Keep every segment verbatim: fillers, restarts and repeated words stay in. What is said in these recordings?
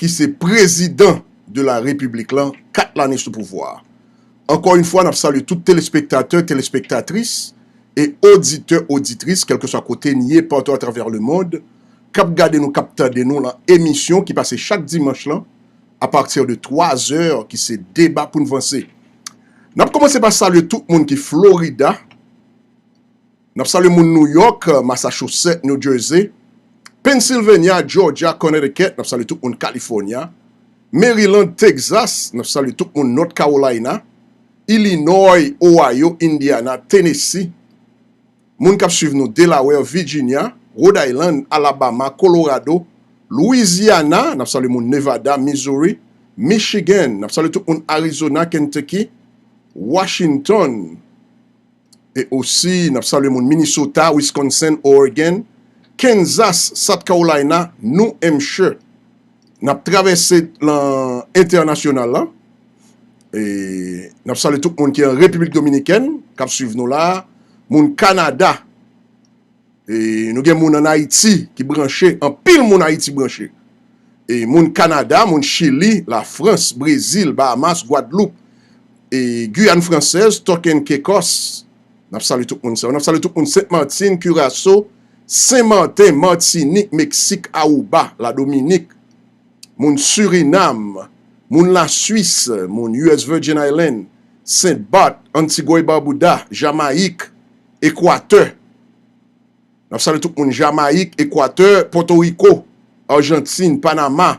ki se prezidan de la repiblik lan, kat lane sou pouvwa a. Ankò yon fwa, n ap salye tout telespektatè, telespektatris e oditè, oditris, kèlkeswa kote n ye, patou atravè lemond, k ap gade nou, k ap tande nou lan emisyon ki pase chak dimanch lan, apati de twa zè, ki se Deba pou n vanse. N ap kòmanse pa salye tout moun ki Florida. N ap salye moun New York, Massachusetts, New Jersey, Pennsylvania, Georgia, Connecticut. N ap salye tout moun California, Maryland, Texas. N ap salye tout moun North Carolina, Illinois, Ohio, Indiana, Tennessee. Moun k ap swiv nou Delaware, Virginia, Rhode Island, Alabama, Colorado, Louisiana. N ap salye moun Nevada, Missouri, Michigan. N ap salye tout moun Arizona, Kentucky, Washington. E osi, n ap salye moun Minnesota, Wisconsin, Oregon, Kansas, South Carolina, New Hampshire. N ap travèse lan entènasyonal la. E n ap salye tout moun ki an Repiblik Dominikèn, k ap swiv nou la. Moun Kanada. E nou gen moun ann Ayiti ki branche, anpil moun Ayiti branche. E moun Kanada, moun Chili, Lafrans, Brezil, Bahamas, Gwadloup, e Giyàn Fransèz, Token, Kekòs. N ap salye tout moun sa yo. N ap salye tout moun Sent Matin, Kiraso, Sen Maten, Matinik, Meksik, Aruba, Ladominik. Moun Sirinam, moun Laswis, moun U S Virgin Island, Sent Bat, Antigua e Barbuda, Jamayik, Ekwatè. N ap salye tout moun Jamayik, Ekwatè, Pòtoriko, Ajantin, Panama.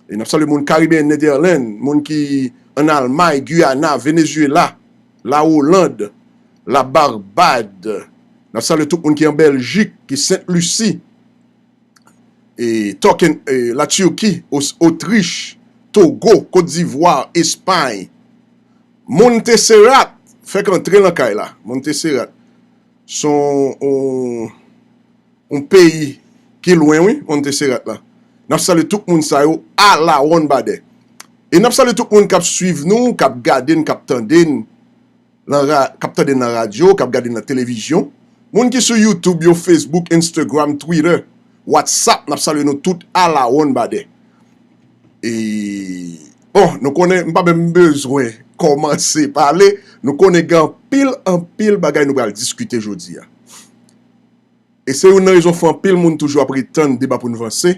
E n ap salye moun Karibeyen, Netherlands, moun ki ann Almay, Guyana, Venezuela, Lawoland, Labarbad. N ap salye tout moun ki an Bèljik, ki Sent Lisi, e Token, e Latirki, Os-, Otrich, Togo, Kotdivwa, Espay. Montserrat, fèk antre lan kay la. Montserrat. Se yon, yon, yon peyi ki lwen, wi, Montserrat la. N ap salye tout moun sa yo, alawonnbadè. E n ap salye tout moun k ap swiv nou, k ap gade n, k ap tande n, lan ra-, k ap tande n nan radyo, k ap gade n nan televizyon. Moun ki sou YouTube yo, Facebook, Instagram, Twitter, WhatsApp, n ap salye nou tout, alawonnbadè. E, bon, nou konnen, m pa menm bezwen kòmanse pale. Nou konnen gen anpil, anpil bagay nou pral diskite jodi a. E se youn nan rezon fè anpil moun toujou ap ret tann Deba pou n vanse,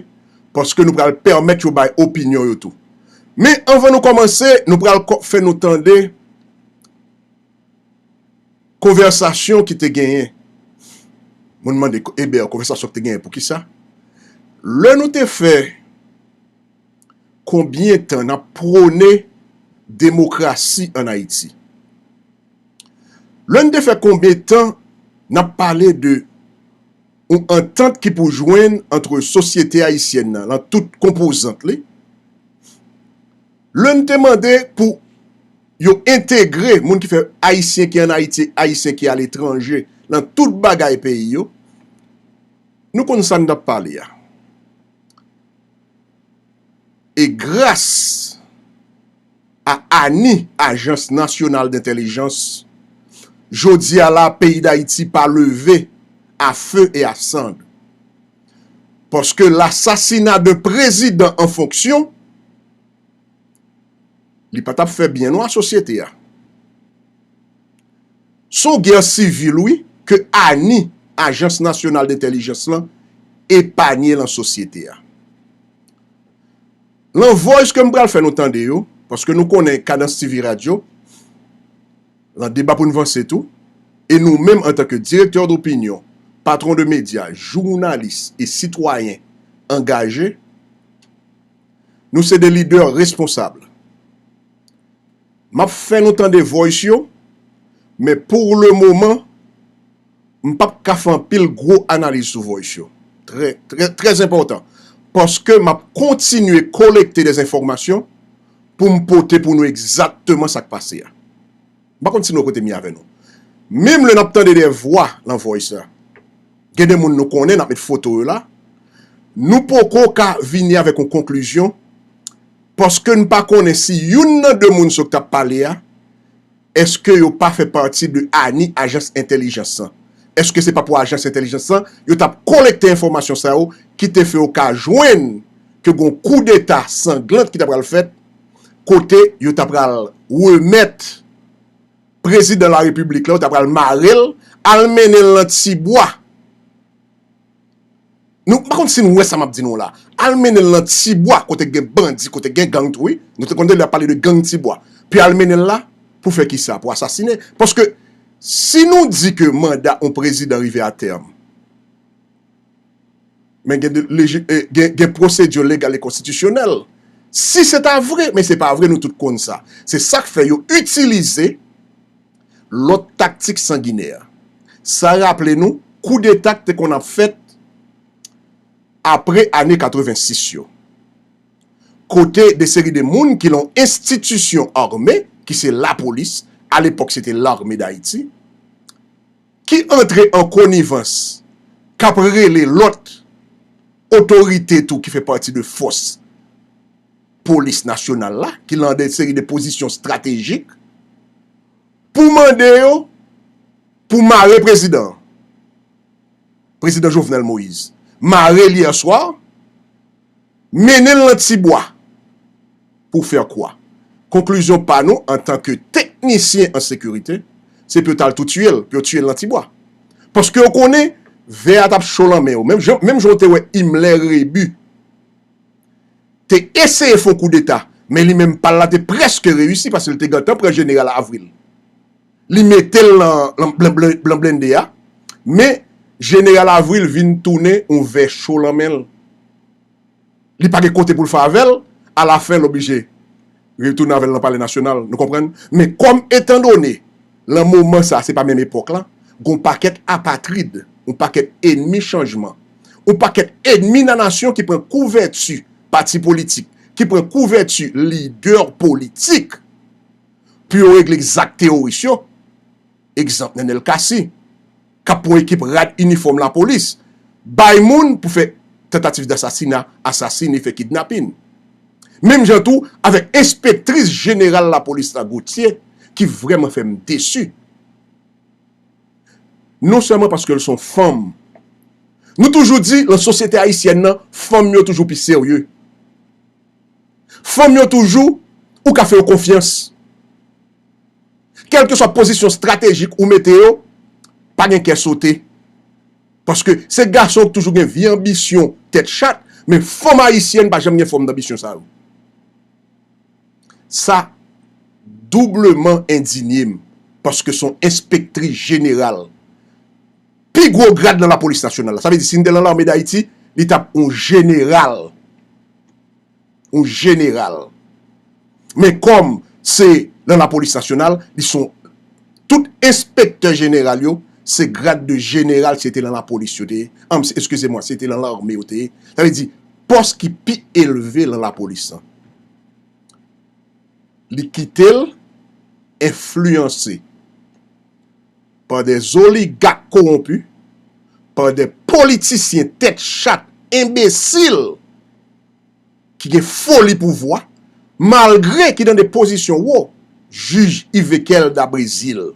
paske nou pral pèmèt yo bay opinyon yo tou. Men anvan nou kòmanse, nou pral kò-, fè nou tande konvèsasyon ki te genyen. Moun mande, Eber, konvèsasyon ki te genyen, poukisa? Lè nou te fè konbyen tan n ap pwone demokrasi ann Ayiti? Lè n te fè konbyen tan n ap pale de yon antant ki pou jwenn ant sosyete ayisyèn nan, lan tout konpozant li? Lè n te mande pou yo entegre moun ki fè Ayisyen ki ann Ayiti, Ayisyen ki aletranje, lan tout bagay peyi yo, nou konn sa n t ap pale a. E gras a ANI, Ajans Nasyonal Dentèlijans, jodi a la, peyi Dayiti pa leve a feu et à sang. Paske lasasina de prezidan an fonksyon, li pa t ap fè byen non a sosyete a. Se yon gè sivil, wi, ke ANI, Ajans Nasyonal Dentèlijans lan, epanye lan sosyete a. Lan voice ke m pral fè nou tande yo, paske nou konnen Kadans T V Radio, lan Deba pou n vanse tou, e nou menm antanke direktè dopinyon, patwon de medya, jounalis e sitwayen angaje, nou se de lidè responsab. M ap fè nou tande voice yo, men pou le moman, m p ap ka fè anpil gwo analiz sou voice yo. Trè, trè, trè enpòtan. Paske m ap kontinye kolekte de enfòmasyon pou m pote pou nou egzakteman sa k pase a. M pa konn si nou kote m ye avè nou. Menm lè n ap tande de vwa lan voice la, gen de moun nou konnen, n ap met foto yo la, nou poko ka vini avèk yon konklizyon, paske n pa konnen si youn nan de moun sa yo k t ap pale a, èske yo pa fè pati de ANI, ajans entèlijans lan? Èske se pa pou ajans entèlijans lan, yo t ap kolekte enfòmasyon sa yo ki te fè yo ka jwenn ke gon koudeta sanglant ki ta pral fèt, kote yo ta pral remèt prezidan larepiblik la, yo ta pral mare l, al mennen l nan Tibwa. Nou, m pa konn si nou wè sa m ap di nou la. Al mennen l nan Tibwa, kote gen bandi, kote gen gang tou, wi. Nou te konn tande l ap pale de gang Tibwa. Pi al mennen l la, pou fè kisa? Pou asasinen. Paske, si nou di ke manda yon prezidan rive a tèm, men gen, de, leji, eh, gen, gen pwosedi legal e konstitisyonèl. Si se ta vre, men se pa vre, nou tout konn sa. Se sa k fè yo itilize lòt taktik sanginè. Sa raple nou, koudeta k te konn ap fèt apre ane katrevensis yo. Kote de seri de moun ki lan enstitisyon ame, ki se lapolis, alepòk se te Lame d Ayiti, ki antre an konivans, k ap rele lòt otorite tou ki fè pati de fòs polis nasyonal la, ki lan de seri de pozisyon estratejik, pou mande yo pou mare prezidan an. Prezidan Jovenel Moïse. Mare l yè swa, mennen l nan Tibwa. Pou fè kwa? Konklizyon pa nou antanke teknisyen an sekirite, se pou yo t al tou tiye l, pou yo tiye l nan Tibwa. Paske yo konnen vè a t ap cho lan men yo. Menm jan, menm jan w te wè Himmler Rébu te eseye fè yon koudeta, men li menm pa l la te prèske reyisi paske l te gentan pran jeneral Avril. Li mete l lan, lan, lan, lan blende a, men jeneral Avril vin tounen yon vè cho lan men l. Li pa gen kote pou l fè avè l, alafen l oblije retounen avè l nan Palè Nasyonal, nou konprann? Men kòm etandone, lan moman sa, se pa menm epòk la, gon pakèt apatrid, yon pakèt enmi chanjman, yon pakèt enmi nan nasyon ki pran kouvèti pati politik, ki pran kouvèti lidè politik pou yo regle zak teworis yo. Egzanp, Nenel Cassy, k ap pran ekip rad inifòm lapolis, bay moun pou fè tantativ dasasina, asasine, fè kidnapin. Menm jan tou avèk enspektris jeneral lapolis la, Gauthier, ki vrèman fè m desi. Non sèlman paske l se yon fanm. Nou toujou di, lan sosyete ayisyèn nan, fanm yo toujou pi serye. Fanm yo toujou, ou ka fè yo konfyans. Kèlkeswa pozisyon estratejik ou mete yo, pa gen kè sote. Paske se gason ki toujou gen vye anbisyon, tèt chat, men fanm ayisyèn pa janm gen fòm danbisyon sa yo. Sa doubleman endinye m, paske se yon enspektris jeneral. Pi gwo grad nan lapolis nasyonal la. Sa vle di, si n te lan Lame d Ayiti, li t ap yon jeneral. Yon jeneral. Men kòm se lan lapolis nasyonal, li se yon, tout enspektè jeneral yo, se grad de jeneral si yo te lan lapolis yo te ye. An, eskize mwa, si yo te lan lame yo te ye. Sa vle di, pòs ki pi elve lan lapolis lan. Li kite l enfliyanse pa dè zoligak kowonpi, pa dè politisyen tèt chat, enbesil, ki gen foli pouvwa, malgre ki nan de pozisyon wo, jij Yvequel Dabrezil.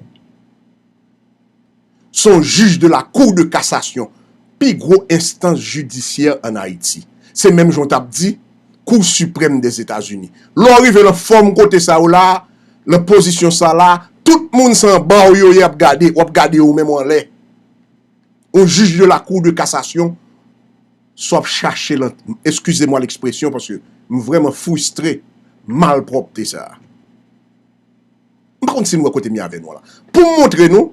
Se yon jij de la Cour de cassation, pi gwo enstans jidisyè ann Ayiti. Se menm jan w t ap di Cour suprême des États-Unis. Lè w rive lan fòm kote sa yo la, lan pozisyon sa la, tout moun se anba w yo ye ap gade, w ap gade yo menm w anlè. Yon jij de la Cour de cassation, sa w ap chache lan, eskize mwa lekspresyon, paske m vrèman fristre, malpwòpte sa a. M pa konn si nou wè kote m ye avè nou an la. Pou m montre nou,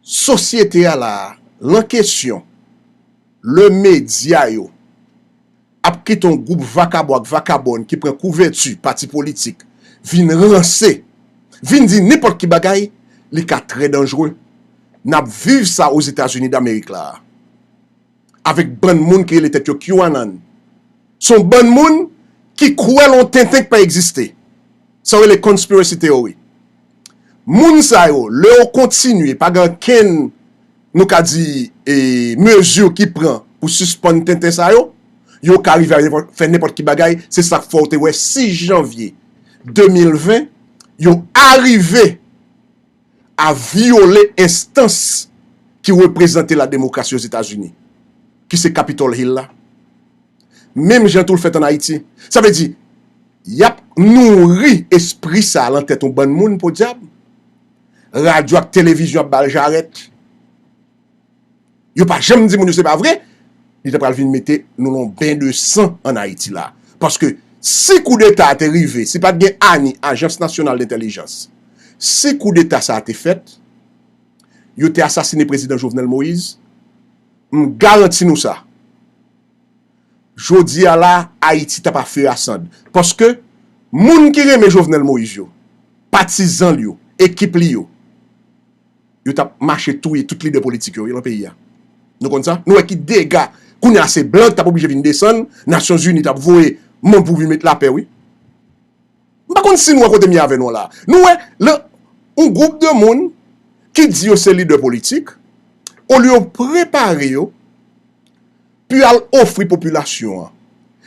sosyete a la, lan kesyon, lè medya yo ap kite yon gwoup vakabon ak vakabòn ki pran kouvèti pati politik vin ranse, vin di nenpòt ki bagay, li ka trè danjre. N ap viv sa Ozetazini Damerik la a. Avèk bann moun ki rele tèt yo QAnon. Se yon bann moun ki kwè lan yon tenten k pa egziste. Sa yo rele conspiracy theory. Moun sa yo, lè yo kontinye, pa gen okenn, nou ka di, e, mezi ki pran pou sispann tenten sa yo, yo ka rive a fè nenpòt ki bagay. Se sa k fè w te wè sis janvye de mil ven, yo arive a vyole enstans ki reprezante la demokrasi Ozetazini, ki se Capitol Hill la. Menm jan tou l fèt ann Ayiti. Sa vle di, y ap nouri espri sa a lan tèt yon bann moun, podyab. Radyo ak televizyon ap ba l jarèt. Yo pa janm di moun yo se pa vre. Li ta pral vin mete nou lan yon ben de san ann Ayiti la. Paske si koudeta a te rive, si pa t gen ani, Ajans Nasyonal Dentèlijans, si koudeta sa a te fèt, yo te asasine prezidan Jovenel Moïse, m garanti nou sa. Jodi a la, Ayiti t ap a feu a sand. Paske moun ki renmen Jovenel Moïse yo, patizan l yo, ekip li yo, yo t ap mache touye tout lidè politik yo, yo lan peyi a. Nou konn sa? Nou wè ki dega. Kounye a se blan ki t ap oblije vin desann, Nasyonzini t ap voye manm pou vin met lapè, wi. M pa konn si nou wè kote m ye avè nou an la. Nou wè, lan, yon gwoup de moun ki di yo se lidè politik, olye yo prepare yo pou y al ofri popilasyon an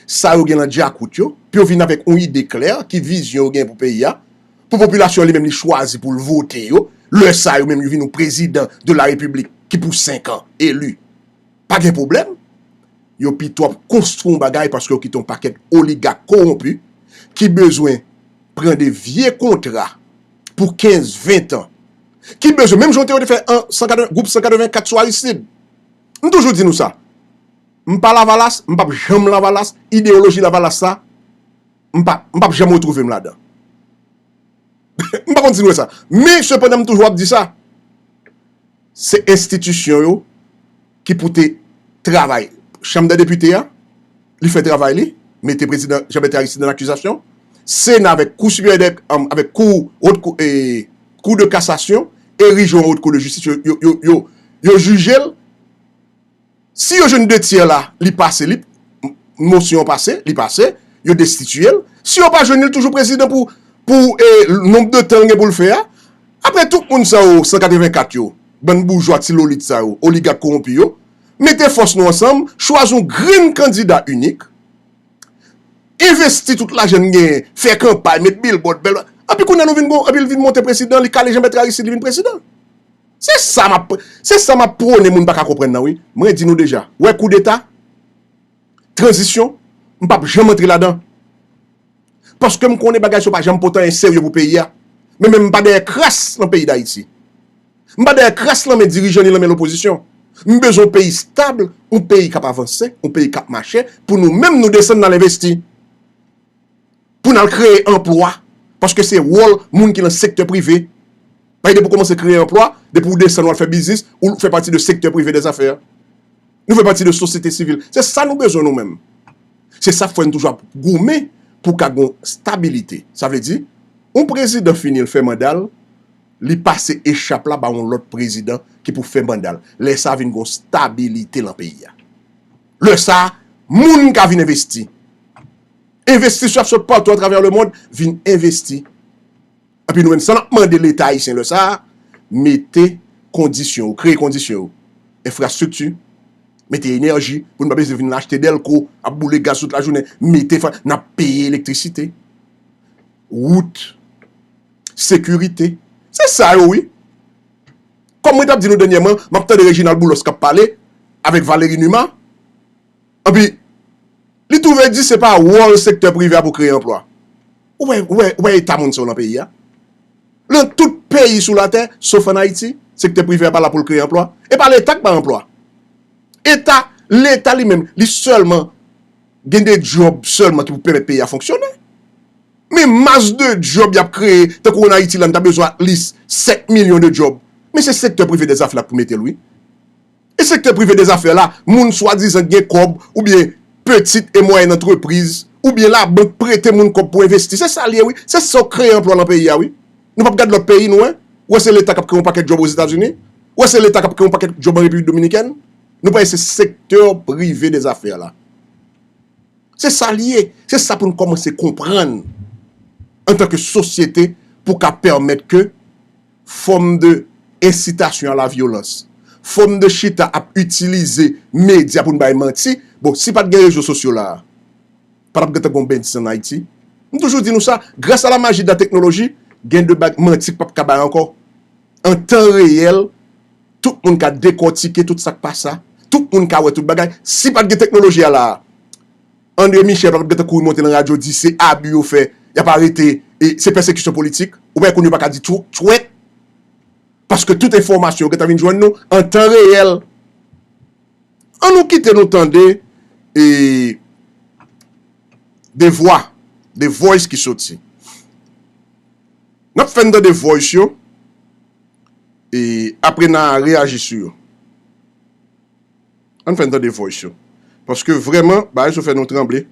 sa yo gen lan djakout yo, pou yo vin avèk yon ide klè, ki vizyon yo gen pou peyi a, pou popilasyon an li menm li chwazi pou l vote yo, lè sa a yo menm yo vin yon prezidan de la repiblik ki pou senk an, eli. Pa gen pwoblèm. Yo pito ap konstwi yon bagay paske yo kite yon pakèt oligak kowonpi ki bezwen pran de vye kontra pou kenz, ven tan. Ki bezwen, menm jan yo te fè an san katreven, gwoup san katreven kat sou Aristide. M toujou di nou sa. M pa Lavalas, m p ap janm Lavalas, ideyoloji Lavalas sa, m pa, m p ap janm retwouve m ladan. M pa konn si nou wè sa. Men, sepandan, m toujou ap di sa. Se enstitisyon yo ki pou te travay. Chanm dè depite a, li fè travay li, mete prezidan Jean Bertrand Aristide an akizasyon. Sena avèk Kou Siperyè dè, um, avèk Kou, Wot Kou, e, Kou de Kasasyon, erije yon Wot Kou de Jistis, yo, yo, yo, yo, yo jije l. Si yo jwenn de tyè la, li pase, li, m-, mosyon an pase, li pase, yo destitiye l. Si yo pa jwenn li, li toujou prezidan pou, pou, e, nonb de tan l gen pou l fè a. Apre tout moun sa yo, san katreven kat yo, bann boujwa ti lolit sa yo, oligak kowonpi yo, mete fòs nou ansanm, chwazi yon grenn kandida inik, envesti tout lajan n genyen, fè kanpay, met bilbòd, bèl. Anpi kounye a nou vin gon, anpi l vin monte prezidan, li kale Jean Bertrand Aristide, li vin prezidan. Se sa m ap, se sa m ap pwone moun pa ka konprann nan, wi. Mwen di nou deja, wè koudeta, tranzisyon, m p ap janm antre ladan. Paske m konnen bagay sa yo pa janm pote anyen serye pou peyi a. Men, men m pa dèyè kras lan peyi Dayiti. M pa dèyè kras lan men dirijan ni lan men lopozisyon. M bezwen yon peyi stab, yon peyi k ap avanse, yon peyi k ap mache, pou nou menm nou desann n al envesti. Pou n al kreye anplwa. Paske se wòl moun ki lan sektè prive. Paske depi w kòmanse kreye anplwa, depi w desann w al fè biznis, ou fè pati de sektè prive dèzafè. Nou fè pati de sosyete sivil. Se sa nou bezwen nou menm. Se sa k fè n toujou ap goumen pou ka gon stabilite. Sa vle di, yon prezidan fini l fè manda l, li pase echap la ba yon lòt prezidan ki pou fè manda l. Lè sa a vin gon stabilite lan peyi a. Lè sa a, moun ka vin envesti. Envestisè ap sot patou atravè lemonn vin envesti. Epi nou menm, sa n ap mande Leta ayisyen lè sa a, mete kondisyon yo, kreye kondisyon yo. Enfrastrikti, mete enèji, pou n pa bezwen vin achte dèlko, ap boule gaz tout lajounen, mete fa-, n ap peye elektrisite, wout, sekirite. Se sa yo, wi. Kòm mwen t ap di nou dènyèman, m ap tande Reginald Boulos k ap pale avèk Valéry Numa. Epi, li twouve di se pa wòl sektè prive a pou kreye anplwa. Ou wè, ou wè, ou wè eta moun sa yo lan peyi a? Lan tout peyi sou latè, sof ann Ayiti, sektè prive a pa la pou l kreye anplwa. E pa Leta k bay anplwa. Eta, Leta li menm, li sèlman gen de djòb sèlman ki pou pèmèt peyi a fonksyone. Men mas de djòb y ap kreye, tankou ann Ayiti la, n ta bezwen at least sèt milyon de djòb. Men se sektè prive dèzafè la k pou mete l, wi. E sektè prive dèzafè la, moun swadizan gen kòb, oubyen pitit e mwayèn antrepriz, oubyen labank prete moun kòb pou envesti. Se sa l ye, wi. Se sa k kreye anplwa lan peyi a, wi. Nou p ap gad lòt peyi, nou, en. Ou wè se Leta k ap kreye yon pakèt djòb Ozetazini? Ou wè se Leta k ap kreye yon pakèt djòb an Repiblik Dominikèn? Nou pa wè se sektè prive dèzafè la. Se sa l ye. Se sa pou n kòmanse konprann antanke sosyete pou ka pèmèt ke fòm de ensitasyon a la vyolans, fòm de chita ap itilize medya pou n bay manti. Bon, si pa t gen rezo sosyo la a, pa t ap gentan gon bèn san ann Ayiti. M toujou di nou sa, gras a la maji de la teknoloji, gen de bag-, manti k p ap ka bay ankò. An tan reyèl, tout moun ka dekòtike tout sa k pase a. Tout moun ka wè tout bagay. Si pa t gen teknoloji a la a, André Michel pa t ap gentan kouri monte nan radyo di se abi yo fè, y ap arete, e se pèsekisyon politik. Ou pa wè kounye yo pa ka di tw- twèt? Paske tout enfòmasyon yo gentan vin jwenn nou an tan reyèl. An nou kite nou tande e, de vwa, de voice ki soti. N ap fè n tande voice yo e apre n a reyaji sou yo. Ann fè n tande voice yo. Paske vrèman, bagay yo fè nou tranble.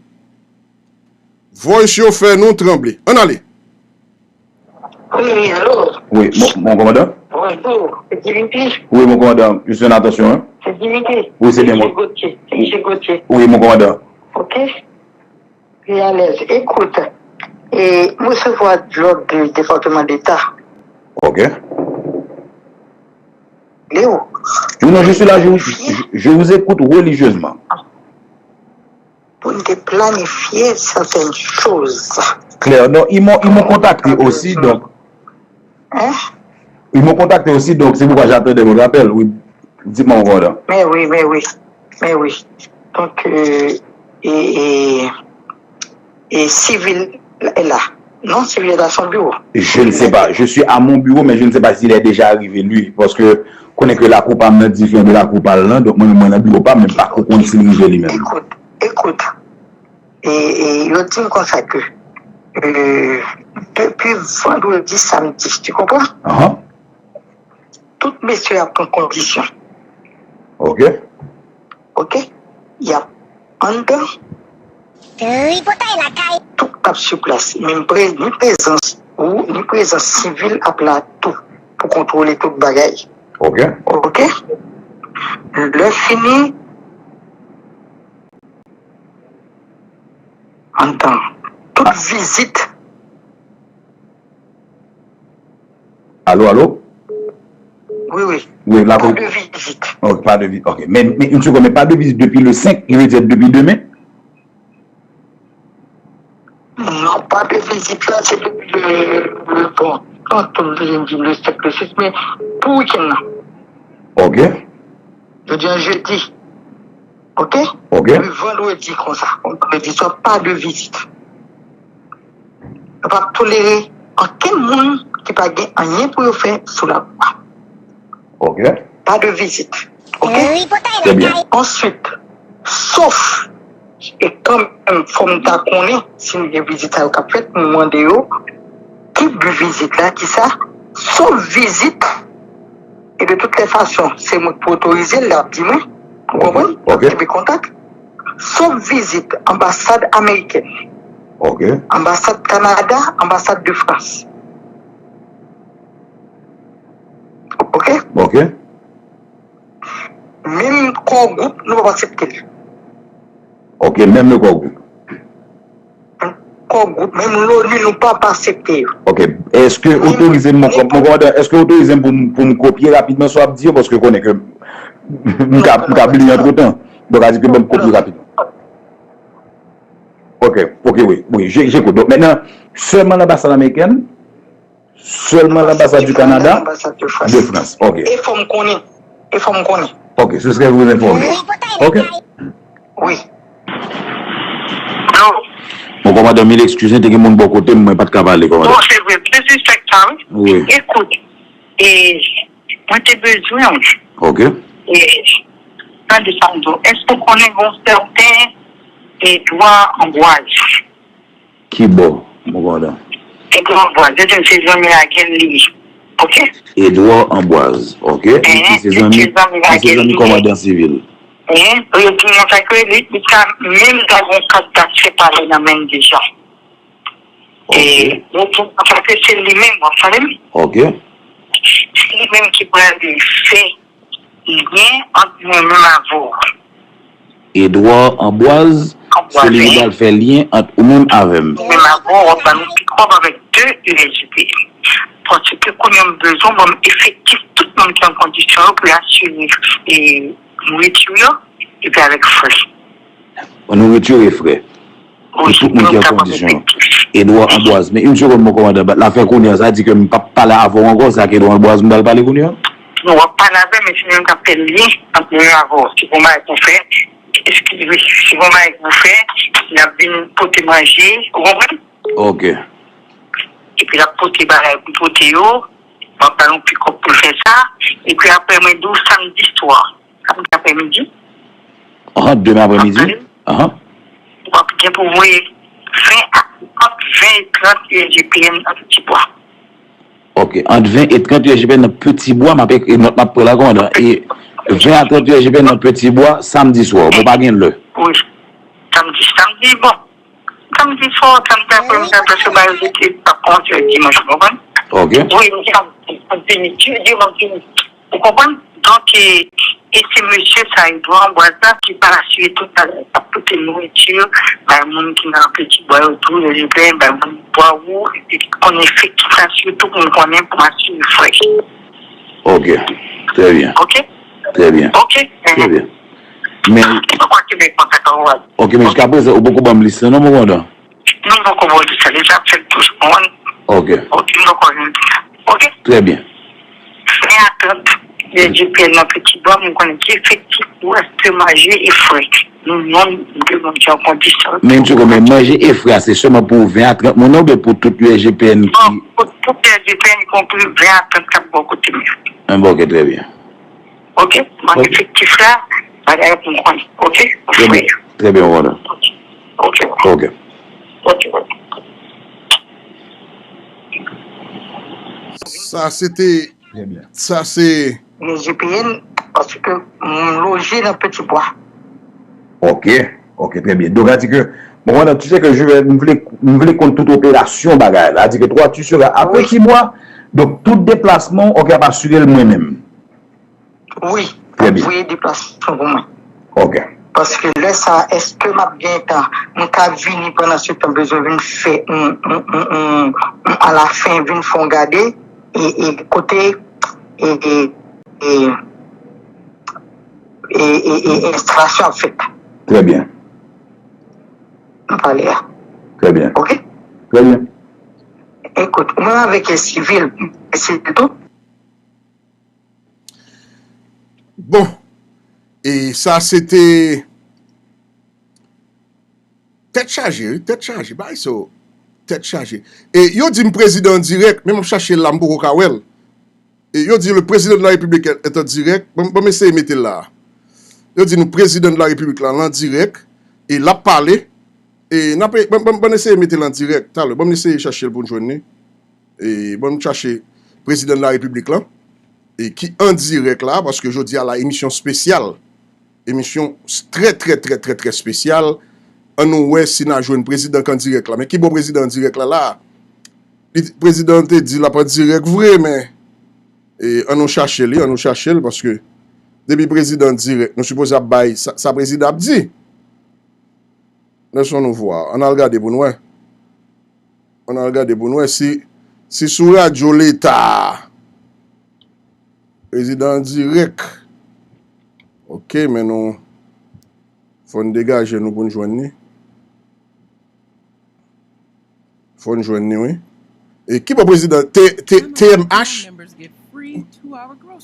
Voice yo fè nou tranble. Ann ale! Wi, alo. Wi, mon, mon kòmandan. Bonjou, se Divinity. Wi, mon kòmandan, je suis en attention, hein. Se Divinity. Wi, se byen mwen. Se Gauthier. Se Gauthier. Wi, mon kòmandan. Ok. Pi alèz. Ekout, e, m resevwa djòb de Depatman Deta. Ok. Leo. Non, non, je suis là, je, je, je vous écoute religieusement. Pou n te planifye sètèn choz. Claire, non, ils m'ont ils m'ont contacté aussi, donc. Hein? Ils m'ont contacté aussi, donc c'est pourquoi j'attendais votre appel. Oui, dites-moi, mon commandant. Mais oui, mais oui, mais oui. Donc, euh, et, et, et civil est là. Non, civil est dans son bureau. Je ne sais pas. Je suis à mon bureau, mais je ne sais pas s'il est déjà arrivé, lui. Parce que, konnen ke lakou pa m nan diferan de lakou pa l lan, donk mwen menm mwen nan biwo pa m, men m pako konn si l rive li menm. Écoute, écoute, e, e, yo di m konsa ke, euh, depi vandredi, samdi, tu comprends? Tout mesye ap pran kondisyon. Ok. Ok. Y ap anndan. Tripotay lakay. Tout ap sou plas. Men pre, ni prezans ou, ni prezans sivil ap la tou pou kontwole tout bagay. Ok. Ok. Lè fini, anndan. Tout vizit. Alo, alo? Wi, wi. Wi, la. Pa de vizit. Ok, pa de vizit. Ok, men, men, yon segonn, men pa de vizit depi le senk, ki vle di depi demen? Non, pa de vizit la, se depi le, le, bon, tanto m vle di le senk, le sis, men pou wikenn nan. Ok. Jodi a jedi. Ok? Ok. Depi vandredi konsa. Vandredi swa, pa de vizit. Nou p ap tolere ankenn moun ki pa gen anyen pou yo fè sou lakou a. Ok. Pa de vizit. Ok? Tripotay lakay. Answit, sof, e kanmenm fò m ta konnen si m gen vizit sa yo k ap fèt, m mande yo ki bi vizit la, kisa, sof vizit. E de tout lè fason, se mwen k pou otorize l, l ap di mwen. Ou konprann? L ap kenbe kontak. Sof vizit anbasad amerikèn, Ok. anbasad Kanada, anbasad de Frans. Ok? Ok. Menm kò gwoup, nou p ap aksepte l. Ok, menm le kò gwoup. Kò gwoup, menm loni, nou p ap aksepte yo. Ok. Èske otorize m, mon kòmandan, èske otorize m pou m, pou m kopye rapidman sa w ap di yo? Paske w konnen ke m ka, m ka bliye antretan. Donk, a di ke ban m kopye rapidman. Ok, ok, wi, wi, je, j'écoute. Donk, mentnan, sèlman lanbasad amerikèn, sèlman lanbasad du Canada, de France. Ok. E fò m konnen. E fò m konnen. Ok, ce serait vous informer. Ok. Wi. Bon, kòmandan, mil eskiz, te gen moun bò kote m, mwen pa t ka pale, kòmandan. Bon, se vre, disrespect sa, wi. Wi. Ekout, e, mwen te bezwen w. Ok. E, tande sa m di w. Èske w konnen yon sèten Edouard Ambroise? Ki bò, mon kòmandan? Edouard Ambroise, se zanmi Agen li ye. Ok? Edouard Ambroise, ok. Li di se zanmi, li se zanmi kòmandan sivil. Hein? Yo di mwen sa ke li, li ka menm ta gon kat dakse pale nan menm deja. E yo di mwen sa ke se li menm, w ap tande m? Ok. Se li menm ki prale fè lyen ant mwen menm avè w. Edouard Ambroise, se li ki pral fè lyen ant ou menm avè m. Ou menm avè w, w ap ban nou pikòp avèk de U S D T. Paske kounye a m bezwen ban m efektif tout moun ki an kondisyon yo pou yo asire, e, nouriti yo, epi avèk frè. Nouriti yo e frè. Pou tout moun ki an kondisyon. Edouard Ambroise. Men yon segonn, mon kòmandan, bat la fè kounye a, sa di ke m p ap pale avè w ankò, se ak Edouard Ambroise m pral pale kounye a? Non, w ap pale avè m, men se li menm k ap fè lyen ant mwen avè w. Se pou m al pou fè, eskize, se yon bagay pou fè, l ap vin pote manje, ou konprann? Ok. Epi l ap pote bagay pou pote yo, m ap ba l yon pikòp pou l fè sa, epi apre mwen di w samdi swa, samdi aprèmidi. Ahan, demen aprèmidi? Ahan. W ap gen pou voye ven a, ant ven e trant U S G P N nan Piti Bwa. Ok, ant ven e trant U S G P N nan Piti Bwa, m ap ekri nòt m ap pran la, kòmandan. E ven a trant U S G P N nan Piti Bwa, samdi swa. Bon, pa gen lè. Wi. Samdi, samdi, bon. Samdi swa, samdi aprèmidi, aprè se ba yo ki pa kòmanse dimanch, ou konprann? Ok. Wi, m di, m di, m di, m di, ou konprann? Donk, e, e se mesye sa, Edouard Ambroise la, ki pa asire tout bagay, k ap pote nouriti, bay moun ki nan Piti Bwa yo tou, yo plen, bay moun bwa wou, epi ki konn efektif la, sitou pou m konnen, pou m asire frèch. Ok, trè byen. Ok? Trè byen. Ok? Trè byen. Men, m kwè ke men kontak an wè. Ok, men jiska prezan, ou poko ban m lis la, non, mon kòmandan? Non, m poko ba w lis la, deja ap fèt tou, ou konprann? Ok. Ok, m poko jwenn tou. Ok? Trè byen. Ven a trant, G P N nan Piti Bwa, m konnen ki efektif pou èske manje e frè. Nou menm, nou te menm ki an kondisyon. Men m di w, men manje e frè a, se sèlman pou ven a trant moun nan oubyen pou tout U S G P N ki... Bon, pou tout U S G P N, ikonpri ven a trant k ap bò kote m yo. Ah, bon, ok, trè byen. Ok, mwen efektif la, bagay pou m konnen. Ok, frè. Trè byen, mon kòmandan. Ok, ok. Ok. Ok, ok. Sa se te, sa se G P N, paske m loje nan Piti Bwa. Ok, ok, trè byen. Donk, sa di ke, bon, kòmandan, tu sais que je vais, m vle, m vle konn tout operasyon bagay la. Sa di ke toi, tu seras à Piti Bwa. Donk, tout deplasman, ok, ap asire l mwen menm. Wi, m ap voye deplasman pou mwen. Ok. Paske lè sa, èske m ap gen tan, m ka vini pandan se tan, bezwen vin fè, m, m, m, m, m, alafen, vin fè yon gade, e, e kote, e, e, e, e, e, e enstalasyon ap fèt. Trè byen. M pale a. Trè byen. Ok? Trè byen. Ekout, mwen avèk sivil, sivil tou. Bon, e sa se te tèt chaje, wi, tèt chaje, bagay sa yo, tèt chaje. E yo di m prezidan an dirèk, men m ap chache l la, m poko ka wè l. E yo di le président de la République est en direct. Bon, bon, eseye mete l la. Yo di nou prezidan de la Repiblik la, l an dirèk, e l ap pale. E n ap, bon, bon, bon, eseye mete l an dirèk talè. Bon, eseye chache l pou n jwenn li. E bon, chache prezidan de la Repiblik la, e ki an dirèk la, paske jodi a la, emisyon espesyal. Emisyon s-, trè, trè, trè, trè, trè espesyal. Ann nou wè si n a jwenn prezidan k an dirèk la. Men ki bò prezidan an dirèk la, la? Li, prezidan an te di l ap an dirèk vre, men, e, ann nou chache li, ann nou chache l, paske depi prezidan an dirèk, nou sipoze ap bay sa, sa prezidan ap di. Laissons nous voir. Ann al gade pou n wè. Ann al gade pou n wè si, si sou radyo Leta. Prezidan an dirèk. Ok, men nou, fò n degaje nou pou n jwenn li. Fò n jwenn li, wi. E ki bò prezidan? T-, T-, T M H?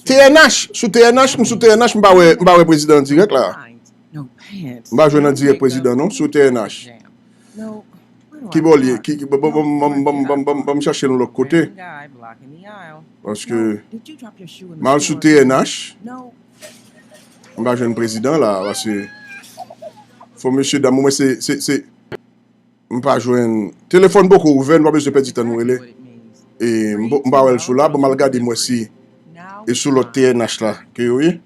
T N H, sou T N H, m sou T N H, m pa wè, m pa wè prezidan an dirèk la. M pa jwenn an dirèk prezidan non, sou T N H. Ki bò l ye? Ki, ki, ban, ban m chache l yon lòt kote. Paske m al sou T N H, m pa jwenn prezidan la, paske fò mesye dam, mwen se, se, se, m pa jwenn, telefòn poko ouvè, nou pa bezwen pèdi tan nou rele. E m po-, m pa wè l sou la, bon, m al gade m wè si e sou lòt T N H la ke yo ye.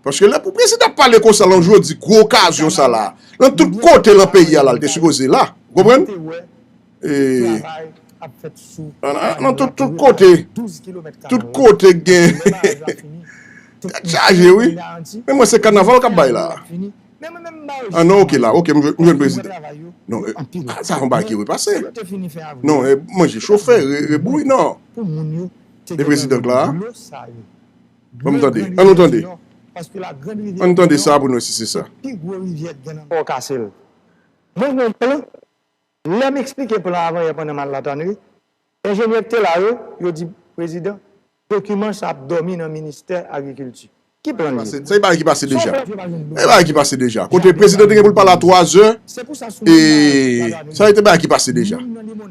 Paske lè pou prezidan ap pale konsa lan jodi, gwo okazyon sa la, lan tout kote lan peyi a la, l te sipoze la. Ou konprann? E, nan, nan tout, tout kote, tout kote gen. Tèt chaje, wi. Men mwen se kanaval k ap bay la. Ah non, ok la, ok, m jwenn, m jwenn prezidan. Non, e, ah, sa yon bagay ki repase. Non, e, manje chofe, re-, rebouyi, non. E prezidan k la. Ban m tande, ann nou tande. Ann tande sa pou nou wè si se sa. Fò w kase l. Mwen gen yon plan. Lè m eksplike plan an avanyè pandan m al la tannerie, enjenyè k te la yo, yo di prezidan, dokiman sa ap dòmi nan ministè agrikilti. Ki plan li ye? Se bagay ki pase deja. Se bagay ki pase deja. Kote prezidan te gen pou l pale a twa zè, e sa se te bagay ki pase deja.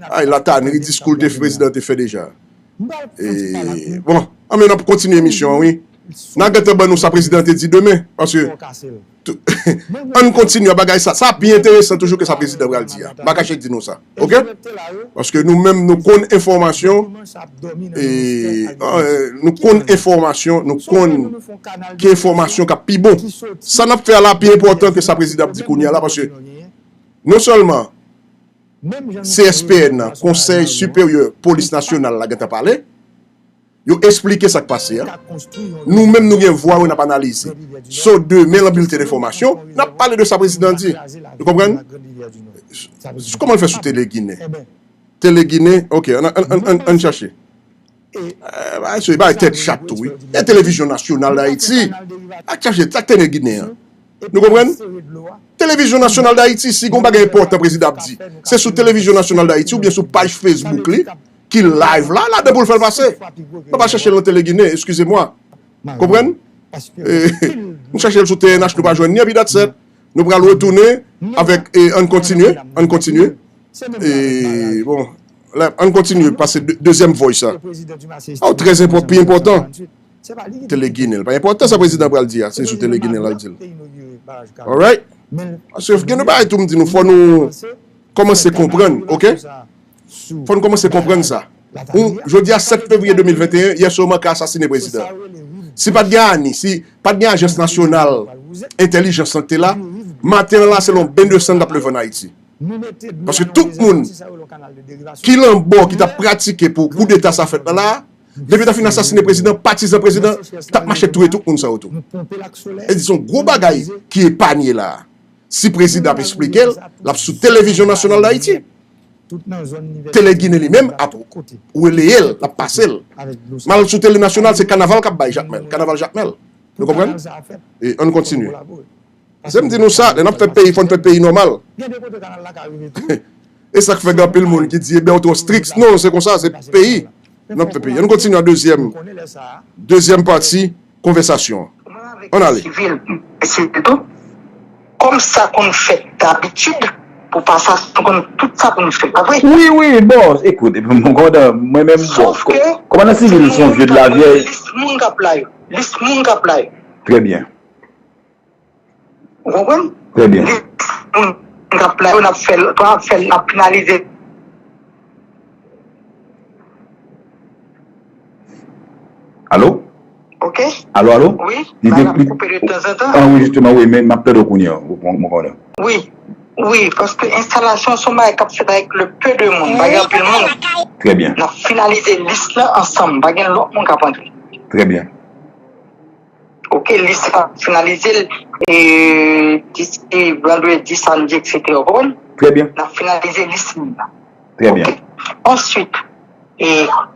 Ay, latanri diskou l te fè, prezidan te fè deja. E, bon, anben, n ap kontinye emisyon an, wi. N a gentan ban nou sa prezidan te di demen, paske ann kontinye bagay sa. Sa pi enteresan toujou ke sa prezidan pral di a. M pa kache di nou sa. Oke? Paske nou menm, nou konn enfòmasyon, e, e, nou konn enfòmasyon, nou konn ki enfòmasyon k ap pi bon. Sa n ap fè a la pi enpòtan ke sa prezidan ap di kounye a la, paske non sèlman C S P N nan, Konsèy Siperyè Polis Nasyonal la gentan pale, yo esplike sa k pase a. Nou menm, nou gen vwa yo, n ap analize. So, demen, nan bilten enfòmasyon, n ap pale de sa prezidan di. Nou konprann? Kòman l fè sou Tele Ginen? Tele Ginen, oke, ann, ann, ann, ann, ann chache. Eh, bagay sa yo, bagay tèt chat tou, wi. E Televizyon Nasyonal Dayiti, ak chache, sa k Tele Ginen an. Nou konprann? Televizyon Nasyonal Dayiti, si gon bagay enpòtan prezidan ap di, se sou Televizyon Nasyonal Dayiti oubyen sou paj Facebook li, ki live la, ladan pou l fè l pase. Nou pa chache l nan Tele Ginen, eskize mwa. Konprann? Eh, nou chache l sou T N H, nou pa jwenn ni, epi that's it. Nou pral retounen avèk, eh, ann kontinye, ann kontinye. E, bon, la, ann kontinye pase de, dezyèm voice sa. Oh, trè enpòtan, pi enpòtan. Tele Ginen, pa enpòtan sa prezidan pral di a, se sou Tele Ginen l al di l. Alright? Paske gen de bagay tou m di nou, fò nou kòmanse konprann, oke? Fò nou kòmanse konprann sa. Ou, jodi a sèt fevriye de mil venteyen, yè swa yo manke asasine prezidan. Si pa t gen ani, si pa t gen ajans nasyonal entèlijans lan ki te la, maten an la, se yon ben de san k t ap leve ann Ayiti. Paske tout moun ki lanbò ki t ap pratike pou koudeta sa fèt la la, depi yo ta fin asasine prezidan, patizan prezidan t ap mache touye tout moun sa yo tou. E di se yon gwo bagay ki epanye la. Si prezidan ap esplike l, l ap sou Televizyon Nasyonal Dayiti. Tele Ginen li menm ap releye l, l ap pase l. M al sou Tele Nasyonal, se kanaval k ap bay Jakmèl, kanaval Jakmèl. Nou konprann? E ann kontinye. Se m di nou sa, lè n ap fè peyi, fò n fè peyi nòmal. E sa k fè gen anpil moun ki di, ebyen, ou twò strik. Non, se konsa, se peyi. N ap fè peyi. Ann kontinye a dezyèm, dezyèm pati konvèsasyon an. Ann ale. Sivil, sivil tou. Kòm sa konn fèt dabitid, pou pa sa, nou konn tout sa pou nou fè, pa vre? Wi, wi, bon, ekout, mon kondan, mwen menm, bon, Sof ke, kòmandan sivil, se yon vye de la vyèy. Lis moun k ap la yo. Lis moun k ap la yo. Trè byen. Ou konprann? Trè byen. Lis moun k ap la yo, n ap fè l, n ap fè l, n ap finalize. Alo? Ok. Alo, alo? Wi, li te, bagay ap koupe de tanzantan. Ah wi, jisteman, wi, men m ap tande w kounye a, mon, mon kondan. Wi, wi, paske enstalasyon se yon bagay k ap fèt avèk le peu de moun, pa gen anpil moun. Trè byen. N ap finalize lis lan ansanm, pa gen lòt moun k ap antre. Trè byen. Ok, lis la finalize l, e, disi vandredi, samdi, et cetera, w konprann? Trè byen. N ap finalize lis moun nan. Trè byen. Ok. Answit, e,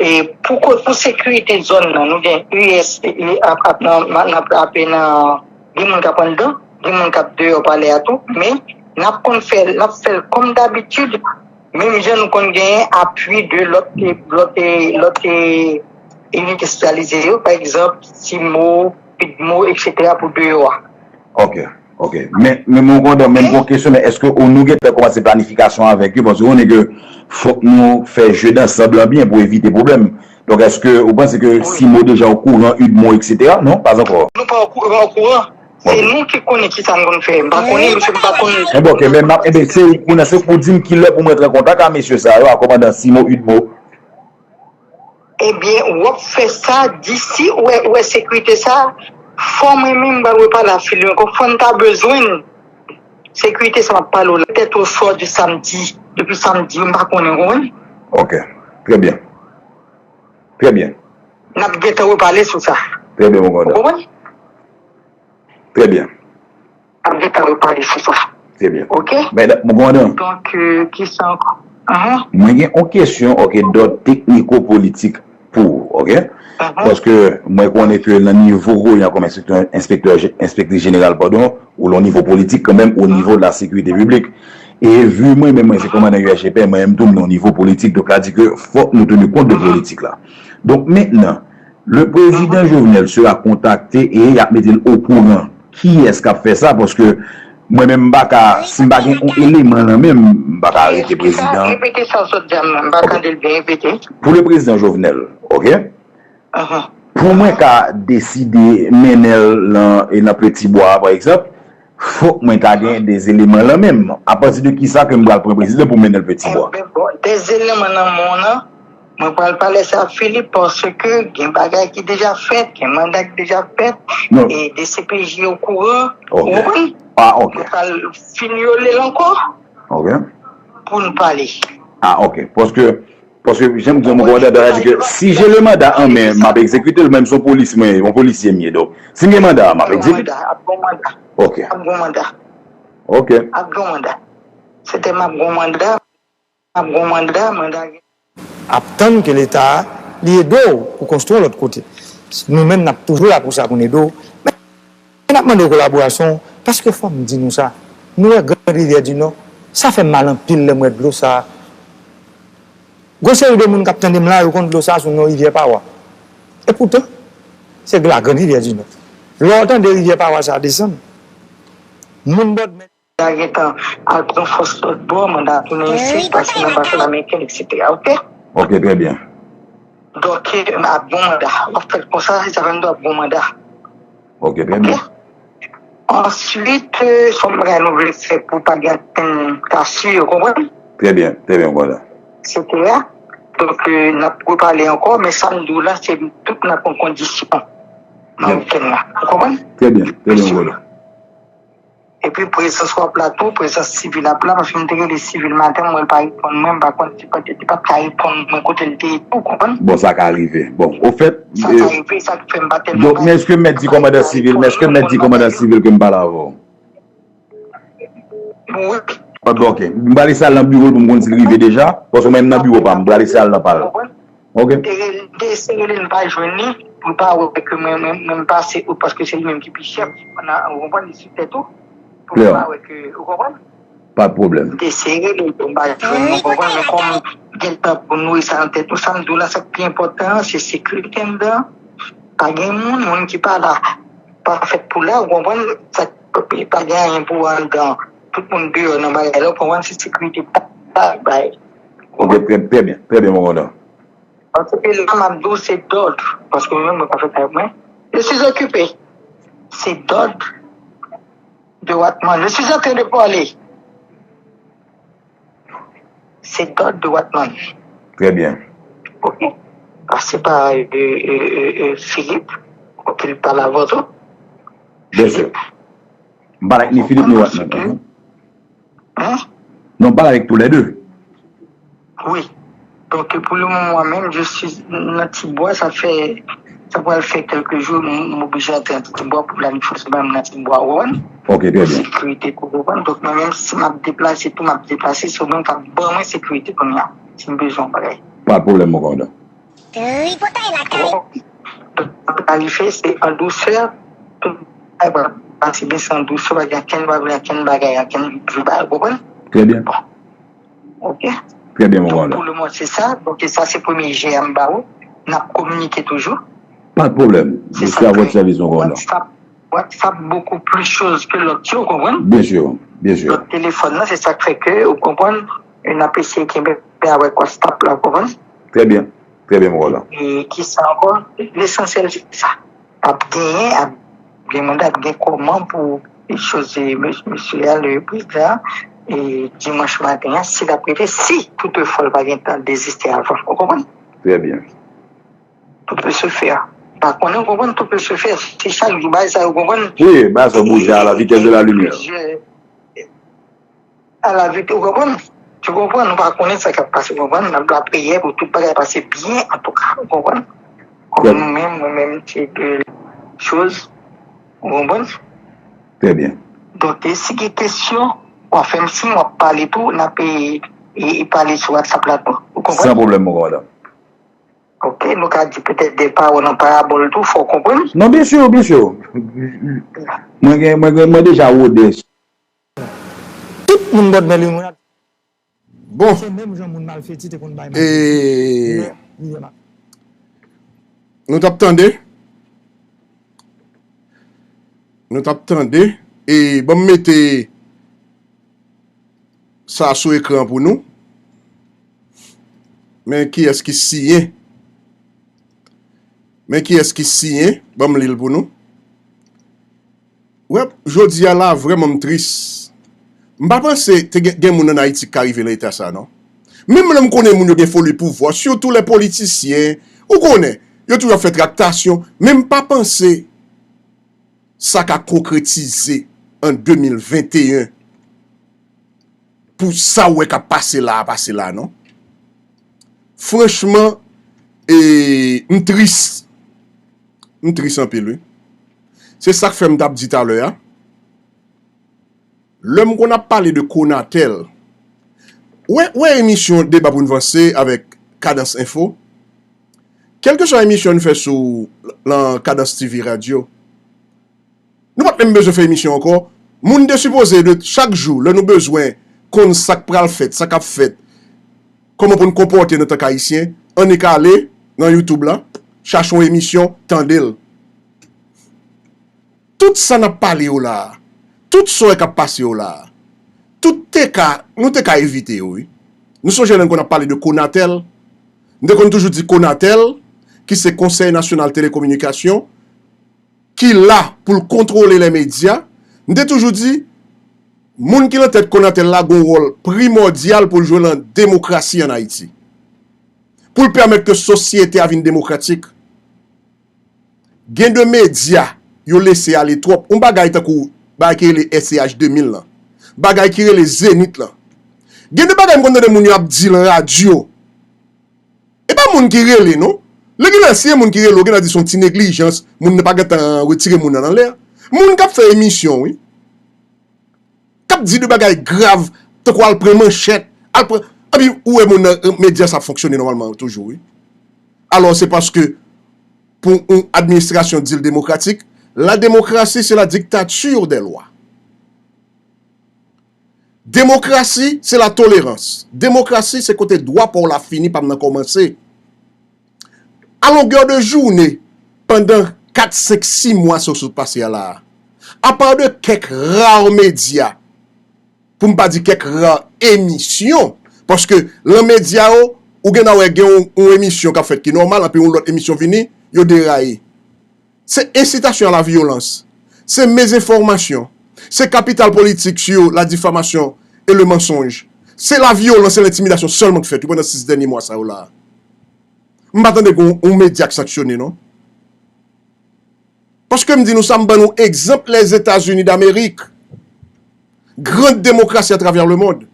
e, pou ko-, pou sekirite zòn nan, nou gen U S, e, ap, ap, nan, nan, nan, ap, nan, gen moun k ap anndan, gen moun k ap deyò palè a tou, men n ap konn fè, n ap fè l kòm dabitid, menm jan nou konn genyen apui de lòt, e, lòt, e, lòt, e, inite espesyalize yo, pa egzanp, CIMO, UDMO, et cetera, pou deyò a. Ok, ok. Men, men mon kondan, men m gen yon kesyon, men èske ou, nou gentan kòmanse planifikasyon avèk yo? Paske ou konnen ke fòk nou fè jeu d'ensemble lan byen pou evite pwoblèm. Donk, èske ou panse ke CIMO deja okouran, UDMO, et cetera? Non, pas encore. Nou pa okouran, okouran. Se nou ki konnen ki sa n konn fè. M pa konnen, mesye, m pa konnen. Enben, ok, men m ap, enben, se, kounye a, se pou di m kilè pou mwen rantre an kontak ak mesye sa yo, a kòmandan CIMO, UDMO. Ebyen, w ap fè sa disi, ou wè, ou wè sekirite sa, fò mwen menm m pral repale a fil mwen, konn fò n ta bezwen l. Sekirite sa m ap pale w la, petèt oswa de samdi, depi samdi, m pa konnen, w konprann? Ok, trè byen. Trè byen. N ap gentan repale sou sa. Trè byen, mon kondan. Ou konprann? Trè byen. Ap gentan repale sou sa. Trè byen. Ok? Men, mon kondan. Donk, euh, kisa ankò? Ahan. Mwen gen yon kesyon, ok, dòd tekniko-politik pou ou, ok? Ahan. Paske mwen konnen ke nan nivo ou, nan kòm enspektè, enspektè je-, enspektris jeneral, padon, ou lan nivo politik kanmenm, o nivo de la sécurité publique. E vi mwen, men mwen se kòmandan U S G P, mwen menm tou, m nan nivo politik, donk sa di ke fòk nou teni kont de politik la. Donk, mentnan, Le président Jovenel sera contacté e y ap mete l okouran. Kiyès k ap fè sa? Paske mwen menm m pa ka, si m pa gen yon eleman nan men m, m pa ka arete prezidan. Repete sa w sot di a, m pa tande l byen, repete. Pou le président Jovenel, ok? Pou mwen ka deside mennen l nan, e nan Petibwa, pa egzanp, fòk mwen ta gen de eleman nan men m. Apati de kisa ke m pral pran prezidan pou mennen l Petibwa? Enben, bon, de eleman nan men w nan, mwen pral pale sa ak Philippe, paske gen bagay ki deja fèt, gen manda ki deja fèt, e D C P J okouran, ou konprann? Ah, ok. Mwen pral finyole l ankò pou n pale. Ah, ok. Paske Paske, jan m di w, mon kòmandan, sa vle di ke si j'ai le mandat en main, m ap egzekite l, menm si yon polis, mwen, yon polisye m ye. Donk, si m gen manda a, m ap egzekite l. Ap gon manda. Ok. Ap gon manda. Ok. Ap gon manda. Se te m ap gon manda, m ap gon manda, manda gen. Ap tann ke Leta a, li ede w pou konstwi yon lòt kote. Nou menm, n ap toujou la pou sa, pou n ede w. Men, n ap mande w kolaborasyon w, paske fò m di nou sa. Nou wè Grand Rivière du Nord, sa fè m mal anpil lè m wè dlo sa a. Gon seri de moun k ap tande m la, yo konn dlo sa a sou non Rivyè Pawa. Epoutan, se la Grand Rivière du Nord. Lè w tande Rivyè Pawa sa a desann, moun bòdmè a gentan al pran fòs lòt bò, manda tounen isit, pase nan Basen Ameriken, et cetera. Ok? Ok, trè byen. Donk, ap gon manda. W ap fè l konsa, sa fè m di w ap gon manda. Ok, trè byen. Answit, se yon bagay nou vle fè pou pa gen ankenn ka si, ou konprann? Trè byen, trè byen, m kontan. Etsetera. Donk, n ap repale ankò, men sa m di w la, se tout nan kondisyon nan wikenn nan. Ou konprann? Trè byen, trè byen, m kontan. Epi prezans w ap la tou, prezans sivil ap la, paske m te rele sivil maten, m wè l pa reponn mwen, m pa konn si pa t, li pa t ka reponn mwen kote l te ye tou, ou konprann? Bon, sa ka rive. Bon, ofèt, sa ka rive, sa k fè m pa tèlman... Donk, men èske m mèt di kòmandan sivil, men èske m mèt di kòmandan sivil ke m pale avè w? Wi. Ah, bon, ok. M pral eseye al nan biwo l pou m konn si l rive deja, paske mwen menm nan biwo pa m, m pral eseye al nan pa l. Ok. Te rele, te eseye rele l, m pa jwenn li, pou l pa wè ke mwen, mwen, mwen m pase out, paske se li menm ki pi chèf, ou konprann, li sou tèt ou, pou l pa wè ke, ou konprann? Pa de pwoblèm. M te eseye rele l, m pa jwenn li, ou konprann, men kòm gentan pou nouri sa nan tèt nou, sa m di w la, sa k pi enpòtan an, se sekirite anndan, pa gen moun, moun ki pa la, pa fèt pou la, ou konprann, sa, pa gen anyen pou anndan, tout moun deyò nan bagay la, ou konprann, se sekirite pa, pa bay. Ok, trè, trè byen, trè byen, mon kòmandan. Paske la, m ap di w, se dòd. Paske mwen menm, mwen pa fè kay mwen. Je suis occupé. Se dòd de Watman. Je suis en train de parler. Se dòd de Watman. Trè byen. Ok. Pase pa, euh, euh, euh, euh, Philippe, pou ke l pale avè w tou. Byen si. M pale ak ni Philippe ni Watman. Hein? Non, m pale avèk toulède. Wi. Donk, pou le moman, mwen menm, je suis nan Tibwa, sa fè, sa pral fè kèlke jou, m, m oblije antre nan Tibwa pou planifikasyon pa m nan Tibwa, ou konprann? Ok, trè byen. Sekirite, ou konprann? Donk, mwen menm, si m ap deplase, tou m ap deplase, se ou menm k ap ban mwen sekirite kounye a, si m bezwen yon bagay. Pa de pwoblèm, mon kòmandan. Tripotay lakay. Bon, sa rive, se an dousè, tout bagay va pase byen, se an dousè, pa gen ankenn bagay, ankenn bagay, ankenn vye bagay, ou konprann? Trè byen. Bon. Ok. Trè byen, mon kòmandan. Donk, pou le moman, se sa. Donk, sa, se premye jen an m ba ou. N ap kominike toujou. Pa de pwoblèm. Je suis à votre service, mon kòmandan. WhatsApp, WhatsApp beaucoup plus chose que lòt yo, ou konprann? Byen si, byen si. Lòt telefòn nan, se sa k fè ke, ou konprann, n ap eseye kenbe avèk WhatsApp la, ou konprann? Trè byen. Trè byen, mon kòmandan. E ki sa ankò? Lesansyèl, se sa. Ap genyen, ap gen manda, ap gen kòman pou choz, mesye a, le prezidan, e dimanch maten an, si l ap rive, si toutefwa l pa gentan deziste avan. Ou konprann? Trè byen. Tout peut se faire. Pa konnen, ou konprann, tout peut se faire. Se chak jou bagay sa yo, konprann? Wi, bagay sa bouje à la vitesse de la lumière. À la vite, ou konprann? Tu comprends? Nou pa konnen sa k ap pase, ou konprann? N ap lapriyè pou tout bagay pase byen, antouka, ou konprann? Kòm nou menm, mwen menm, se de choz, ou konprann? Trè byen. Donk, e si gen kesyon, w ap fè m siy, w ap pale tou, n ap, e, e, e pale sou WhatsApp la tou, ou konprann? San pwoblèm, mon kòmandan. Ok, nou ka di petèt de pawòl an parabòl tou, fò w konprann. Non, byen si, byen si. Mwen gen, mwen gen, mwen deja wode. Tout moun bòdmè limonad. Bon. Se menm jan moun Malfeti te konn bay Malfeti. E... Li, li, li, Nou t ap tande. Nou t ap tande. E ban m mete sa sou ekran pou nou. Men kiyès ki siyen. Men kiyès ki siyen. Ban m li l pou nou. Wè, jodi a la, vrèman m tris. M pa panse te gen, gen moun ann Ayiti ki ka rive nan eta sa, non. Menm lè m konnen moun yo gen foli pouvwa, sitou lè politisyen, ou konnen, yo toujou ap fè traktasyon, men m pa panse sa ka konkretize an de mil venteyen pou sa w wè k ap pase la a pase la, non. Franchman, e, m tris. M tris anpil, wi. Se sa k fè m t ap di talè a. Lè m konn ap pale de Konatel, wè, wè emisyon Deba pou n Vanse avèk Kadans Enfo, kèlkeswa emisyon n fè sou lan Kadans T V radyo, nou pa t menm bezwen fè emisyon ankò. Moun te sipoze de chak jou, lè nou bezwen konn sa k pral fèt, sa k ap fèt, kòman pou n konpòte n antank Ayisyen, annik ale nan YouTube la, chache yon emisyon, tande l. Tout sa n ap pale yo la a, tout sa w wè k ap pase yo la a, tout te ka, nou te ka evite yo, wi. Nou sonje lè n konn ap pale de Konatel? M te konn toujou di Konatel, ki se Konsèy Nasyonal Telekominikasyon, ki la pou l kontwole lè medya, m te toujou di, moun ki lan tèt Konatel la gon wòl primòdyal pou l jwe lan demokrasi ann Ayiti. Pou l pèmèt ke sosyete a vin demokratik. Gen de medya yo lese ale twòp. Yon bagay tankou bagay ki rele S C H de mil lan. Bagay ki rele Zenith lan. Gen de bagay m konn tande moun yo ap di lan radyo. E pa moun ki rele, non. Lè gen lè si e moun ki rele, ou gen lè di se yon ti neglijans, moun nan pa gentan retire moun nan anlè. Moun k ap fè emisyon, wi. K ap di de bagay grav, tankou al pran manchèt, al pran, epi ou wè moun nan, eh, medya sa ap fonksyone nòmalman toujou, wi. Alò, se paske pou yon administrasyon di l demokratik, la démocratie, c'est la dictature des lois. Demokrasi, se la tolerans. Demokrasi, se kote dwa pa w la fini, pa m nan kòmanse. A longè de jounen, pandan kat, senk, sis mwa sa w sot pase a la a, apa de kèk ra medya, pou m pa di kèk ra emisyon, paske lan medya yo, ou gen a wè gen yon, yon emisyon k ap fèt ki nòmal, anpi yon lòt emisyon vini, yo deraye. Se ensitasyon a la vyolans. Se mezenfòmasyon. Se kapital politik sou la difamasyon e le mansonj. Se la vyolans e lentimidasyon sèlman k fèt, wi, pandan sis dènye mwa sa yo la a. M pa tande gen yon medya k sanksyone, non. Paske m di nou sa, m ban nou egzanp Lèzetazini Damerik. Grande démocratie à travers le monde.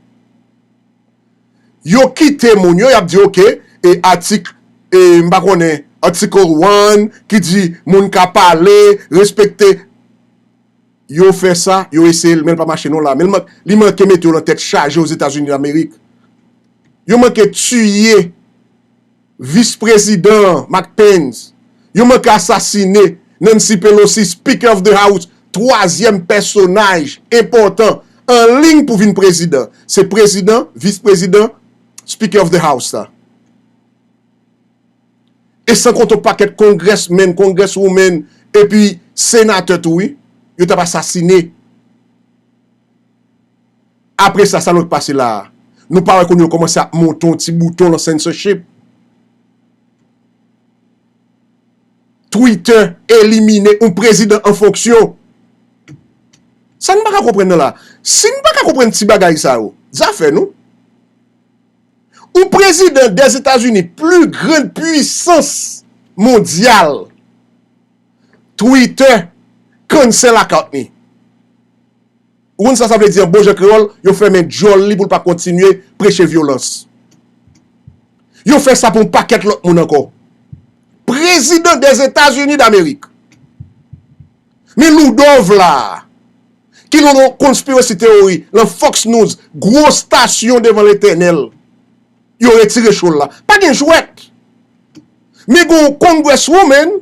Yo kite moun yo, y ap di, oke, e atik, e m pa konnen, Article one, ki di moun ka pale, respekte. Yo fè sa, yo eseye l, men l pa mache non la. Men l man-, li manke mete yo lan tèt chaje Ozetazini Damerik. Yo manke tiye vis prezidan Mike Pence. Yo manke asasine Nancy Pelosi, Speaker of the House, twazyèm pèsonaj enpòtan an liy pou vin prezidan. Se prezidan, vis prezidan, Speaker of the House la. E san konte yon pakèt congressmen, congresswomen, epi senatè tou, wi, yo t ap asasine. Apre sa, sa nou k pase la a? Nou pa wè kounye yo kòmanse ap monte yon ti bouton lan censorship? Twitter elimine yon prezidan an fonksyon. Sa n pa ka konprann nan la. Si n pa ka konprann ti bagay sa yo, zafè nou. Yon prezidan dèzetazini, pli grann pwisans mondyal, Twitter cancel account li. Ou konn sa sa vle di an bon jan kreyòl? Yo fèmen djòl li pou l pa kontinye preche vyolans. Yo fè sa pou yon pakèt lòt moun ankò. Prezidan dèzetazini damerik. Men Ludov la, ki lan yon conspiracy theory lan Fox News, gwo stasyon devan Letènèl, yo retire cho l la. Pa gen jwèt. Men gen yon congresswoman,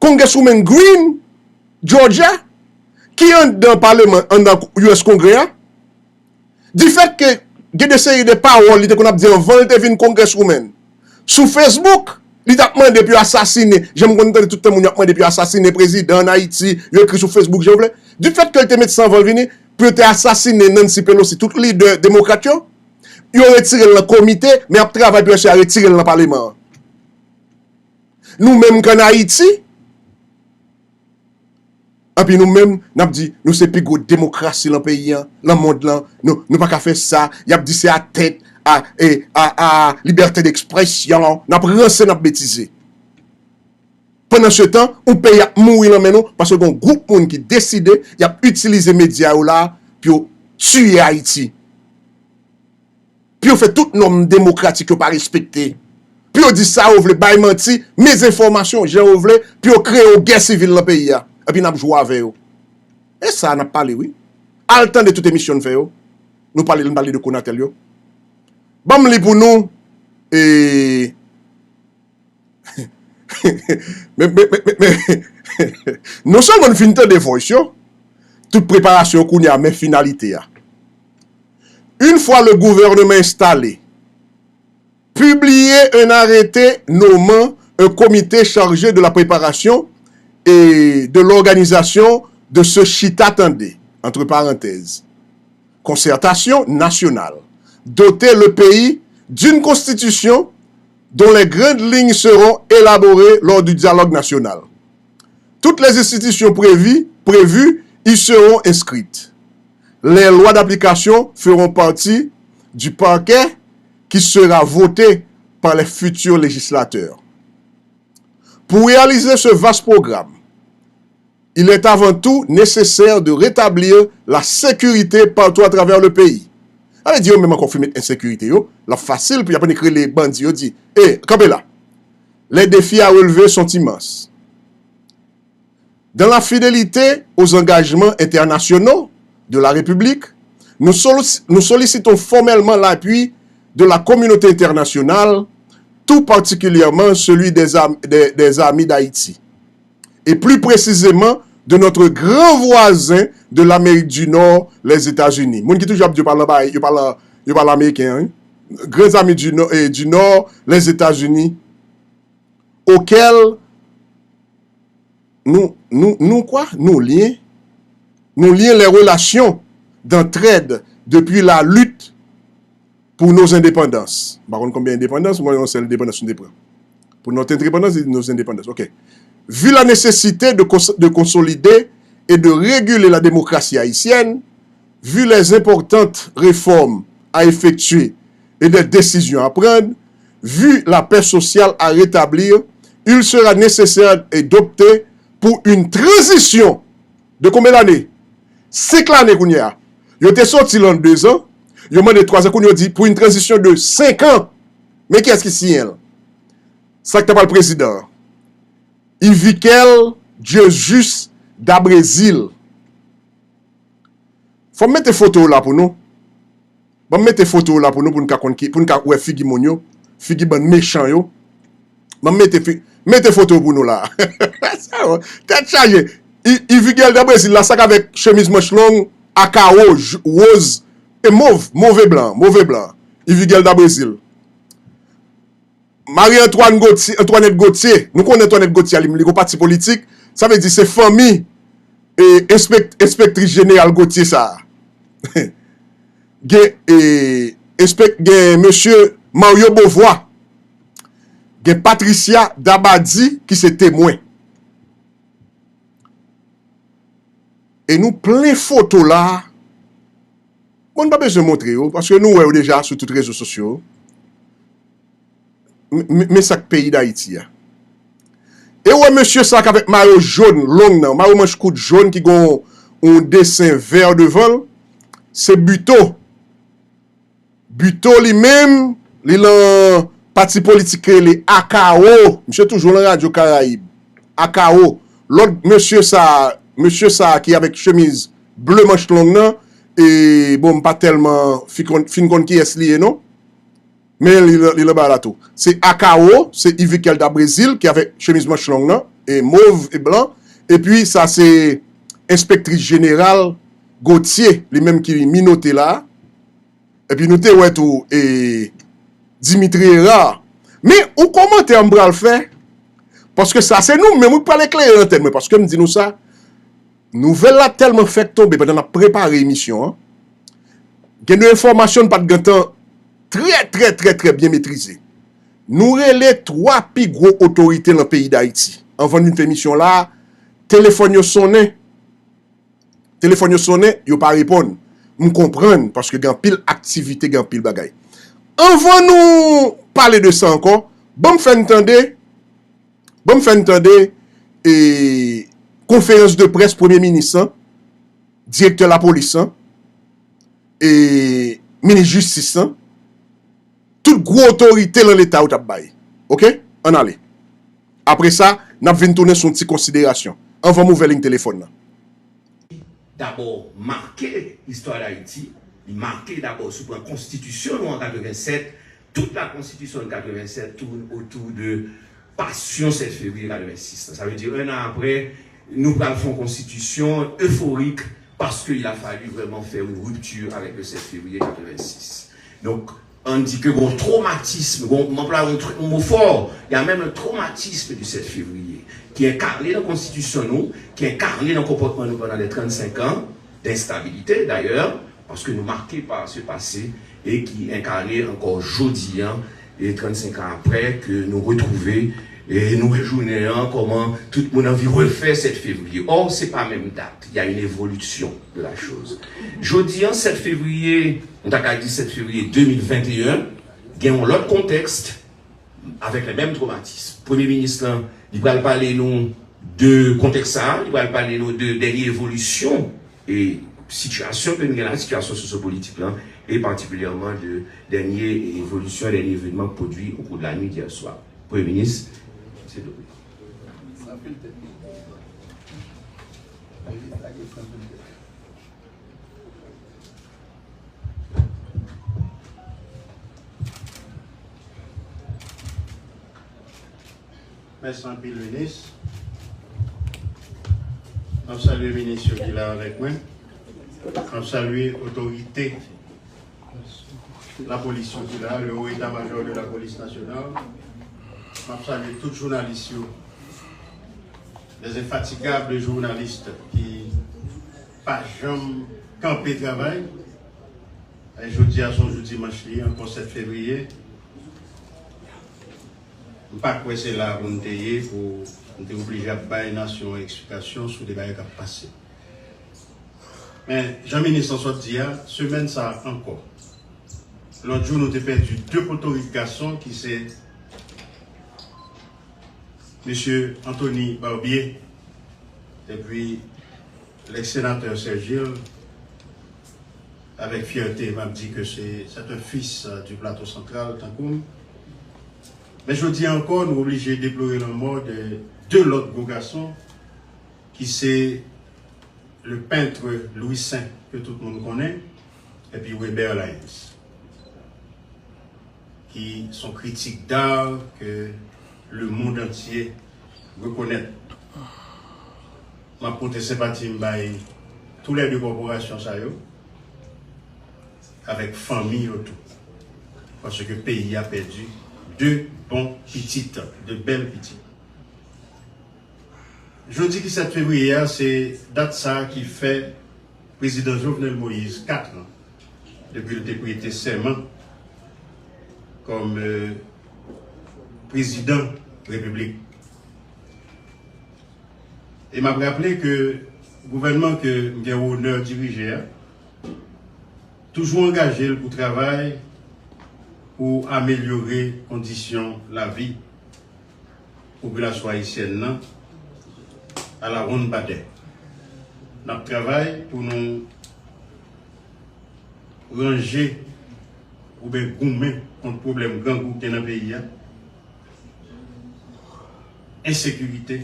Congresswoman Greene, Georgia, ki anndan paleman, anndan U S Kongrè a, difèt ke gen de seri de pawòl li te konn ap di anvan l te vin congresswoman sou Facebook, Li t ap mande pou yo asasinen, jan m konn tande tout tan moun yo ap mande pou yo asasinen prezidan ann Ayiti, yo ekri sou Facebook jan yo vle. Du fait ke l te met san anvan l vini, pou yo te asasinen Nancy Pelosi, tout lidè demokrat yo, yo retire l nan komite, men y ap travay pou yo chita retire l nan paleman an. Nou menm k ann Ayiti, epi nou menm, n ap di, nou se pi gwo demokrasi lan peyi an, lan mond lan, nou, nou pa ka fè sa, y ap di se atent a, e, a, a liberté d'expression, n ap ranse, n ap betize. Pandan se tan, yon peyi ap mouri lan men nou, paske gen yon gwoup moun ki deside y ap itilize medya yo la pou yo tiye Ayiti. Pou yo fè tout nòm demokratik yo pa respekte. Pou yo di sa yo vle, bay manti, mezenfòmasyon jan yo vle, pou yo kreye yon gè sivil lan peyi a. Epi n ap jwe avè yo. E sa n ap pale, wi. Al tande tout emisyon n fè yo. Nou pale, n pale de Conatel yo. Ban m li pou nou. E Men, men, men, men, men, non sèlman n fin tande voice yo, tout preparasyon yo kounye a, men finalite a. Une fois le gouvernement installé, publier un arrêté nommant un comité chargé de la préparation et de l'organisation de ce chita tande, entre parenthèses, concertation nationale, doter le pays d'une constitution dont les grandes lignes seront élaborées lors du dialogue national. Toutes les institutions prévues, prévues y seront inscrites. Les lois d'application feront partie du paquet qui sera voté par les futurs législateurs. Pour réaliser ce vaste programme, il est avant tout nécessaire de rétablir la sécurité partout à travers le pays. Sa vle di yo menm ankò fin met ensekirite yo, l ap fasil pou y ap annik rele bandi yo di, e, kanpe la. Les défis à relever sont immenses. Dans la fidélité aux engagements internationaux de la République, nous, sollic- nous sollicitons formellement l'appui de la communauté internationale, tout particulièrement celui des, am- des, des amis d'Haïti, et plus précisément de notre grand voisin de l'Amérique du Nord, les États-Unis. Moun ki toujou ap di yo pale anba, yo pale, yo pale ameriken, wi. Grands amis du Nord, eh, du Nord, les États-Unis, auxquels nous, nous, nous quoi? Nous lier, nous lier les relations d'entraide depuis la lutte pour nos indépendances. M pa konn konbyen endepandans, mwen yon sèl endepandans nou te pran. Pour notre indépendance et nos indépendances. OK. Vu la nécessité de, cons- de consolider et de réguler la démocratie haïtienne, vu les importantes réformes à effectuer et des décisions à prendre, vu la paix sociale à rétablir, il sera nécessaire d'opter pour une transition de combien d'années? Senk lane kounye a. Yo te soti lan dezan, yo mande twazan, kounye a yo di pour une transition de cinq ans. Men kiyès ki siyen l? Sa k ta pral prezidan an? Yvikel Dieujuste Dabrezil. Fò m mete foto w la pou nou. Ban m mete foto w la pou nou, pou n ka konn ki, pou n ka wè figi moun yo, figi bann mechan yo. Ban m mete, fi- mete foto w pou nou la. Sa yo, tèt chaje. I- Yvikel Dabrezil la, sa k avèk chemiz manch long, a kawo, j- woz, e mov, mov e blan, mov e blan. Yvikel Dabrezil. Marie Antoine Gauthier, Antoinette Gauthier, nou konnen Antoinette Gauthier a li menm, li gon pati politik, sa vle di se fanmi e enspek- enspektris jeneral Gauthier sa a. Gen, e, enspek- gen mesye Mario Beauvoir, gen Patricia Dabadi ki se temwen. E nou plen foto la. Bon, n pa bezwen montre yo, paske nou wè yo deja sou tout rezo sosyo. Men, men, men sa k peyi Dayiti a. E w wè mesye sa k avèk mayo jòn long nan, mayo manch kout jòn ki gon yon desen vè devan l, se Buteau. Buteau li menm, li lan pati politik ki rele Akawo. Misye toujou lan Radyo Karayib. Akawo. Lòt mesye sa, mesye sa ki avèk chemiz ble manch long nan, e bon, m pa tèlman fi konn, fin konn kiyès li ye non. Men li, li anba la tou. Se Akawo, se Yvikel Dabrezil ki avèk chemiz manch long nan, e mov e blan. Epi sa se enspektris jeneral Gauthier, li menm ki minote la. Epi nou te wè tou e Dimitri Hérard. Men, yon kòmantè m pral fè, paske sa se nou menm wi k pral eklere lantèn mwen, paske m di nou sa, nouvèl la tèlman fèk tonbe pandan n ap prepare emisyon an, gen de enfòmasyon n pa t gentan trè, trè, trè, trè byen metrize. Nou rele twa pi gwo otorite nan peyi Dayiti. Anvan n vin fè emisyon la, telefòn yo sonnen. Telefòn yo sonnen, yo pa reponn. M konprann, paske gen anpil aktivite, gen anpil bagay. Anvan nou pale de sa ankò, ban m fè n tande, ban m fè n tande, e, konferans de près premye minis lan, direktè lapolis lan, e, minis jistis lan, tout gwo otorite nan leta yo t ap bay. Oke? Ann ale. Apre sa, n ap vin tounen sou yon ti konsiderasyon. Anvan m ouvè liy telefòn nan. Dabò make istwa Dayiti, li make dabò si w pran konstitisyon nou an katrevennsèt, tout la konstitisyon de katrevennsèt tourne autour de pasyon sèt fevriye katrevensis la. Sa vle di, un an apre, nou pral fè yon konstitisyon eforik paske il a fallu vraiment faire une rupture avec le sept février quatre-vingt-six. Donk, on dit que gon tromatism, gon, m anplwaye yon tr- yon mo fò, il y a même un traumatisme du sept février ki enkarne nan konstitisyon nou, ki enkarne nan konpòtman nou pandan les trannsenk an, d enstabilite dayè, paske nou make pa se pase e ki enkarne ankò jodi an, e trannsenk an apre ke nou retwouve e nou wè jounen an kòman tout moun anvi refè sèt fevriye. Or, se pa menm dat, il y a une évolution de la chose. Jodi an, sèt fevriye, nou ta ka di sèt fevriye de mil venteyen, gen yon lòt kontèks, avèk le menm tromatism. Premye minis lan, li pral pale nou de kontèks sa a, li pral pale nou de dènye evolisyon e sitiyasyon ke nou gen la, sitiyasyon sosyopolitik lan, e patikilyèman de dènye evolisyon, dènye evènman k pwodui au cours de la nuit d'hier soir. Premye minis, se do. Mèsi anpil, minis. M ap salye minis yo ki la avèk mwen. M ap salye otorite lapolis yo ki la, le Haut État-Major de la Police Nationale. M ap salye tout jounalis yo, les infatigables journalistes ki pa janm kanpe travay. E jodi a se yon jou dimanch li ye, ankò sèt fevriye. M pa kwè se la pou n te ye, pou n te oblije ap bay nasyon an eksplikasyon sou de bagay k ap pase. Men, jan minis lan sot di a, semèn sa a ankò, lòt jou nou te pèdi de potorik gason ki se mesye Anthony Barbier epi l'ex-sénateur Serge Gilles, avec fierté, m ap di ke se, c'est un fils du Plateau Central, tankou m. Men jodi a ankò, nou oblije deplore lanmò de de lòt gwo gason, ki se le peintre Louis Saint, ke tout moun konnen, epi Weber Laens, ki son kritik d'art ke le monde entier rekonèt. M ap pote senpati m bay toulède kòporasyon sa yo, avèk fanmi yo tou, paske peyi a pèdi de bon pitit, de bèl pitit. Jodi ki sèt fevriye a, se dat sa a ki fè prezidan Jovenel Moïse, kat an depi l te prete sèman kòm prezidan repiblik. E m ap raple ke gouvènman ke m gen onè dirije a toujou angaje l pou travay pou amelyore kondisyon lavi popilasyon ayisyèn nan alawonnbadè. N ap travay pou nou ranje oubyen goumen kont pwoblèm grangou k gen nan peyi a, ensekirite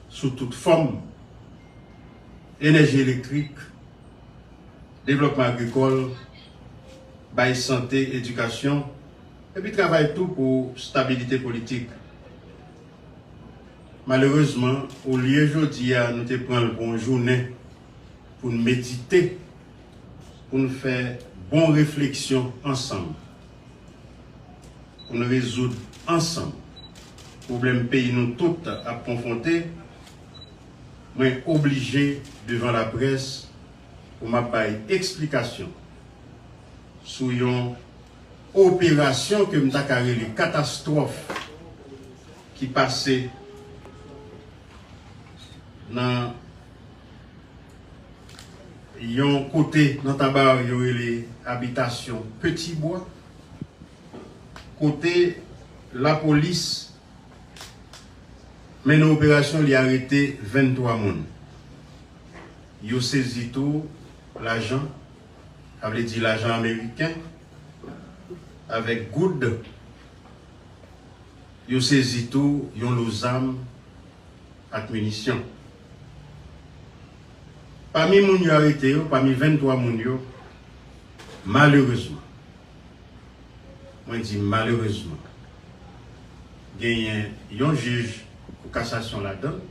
sou tout fòm, enèji elektrik, devlòpman agrikòl, bay sante, edikasyon, epi travay tou pou stabilite politik. Malerezman, olye jodi a nou te pran l pou yon jounen pou n medite, pou n fè bon refleksyon ansanm, Pou n rezoud ansanm pwoblèm peyi nou tout ap konfwonte, mwen oblije devan laprès pou m ap bay eksplikasyon sou yon operasyon ke m ta ka rele katastwòf ki pase nan yon kote nan Taba yo rele abitasyon Petit Bois, kote lapolis mennen operasyon, li arete venntwa moun. Yo sezi tou lajan, sa vle di lajan ameriken, avèk goud. Yo sezi tou yon lo zam ak minisyon. Pami moun yo arete yo, pami venntwa moun yo, malerezman, mwen di malerezman, genyen yon jij kou kasasyon ladan l,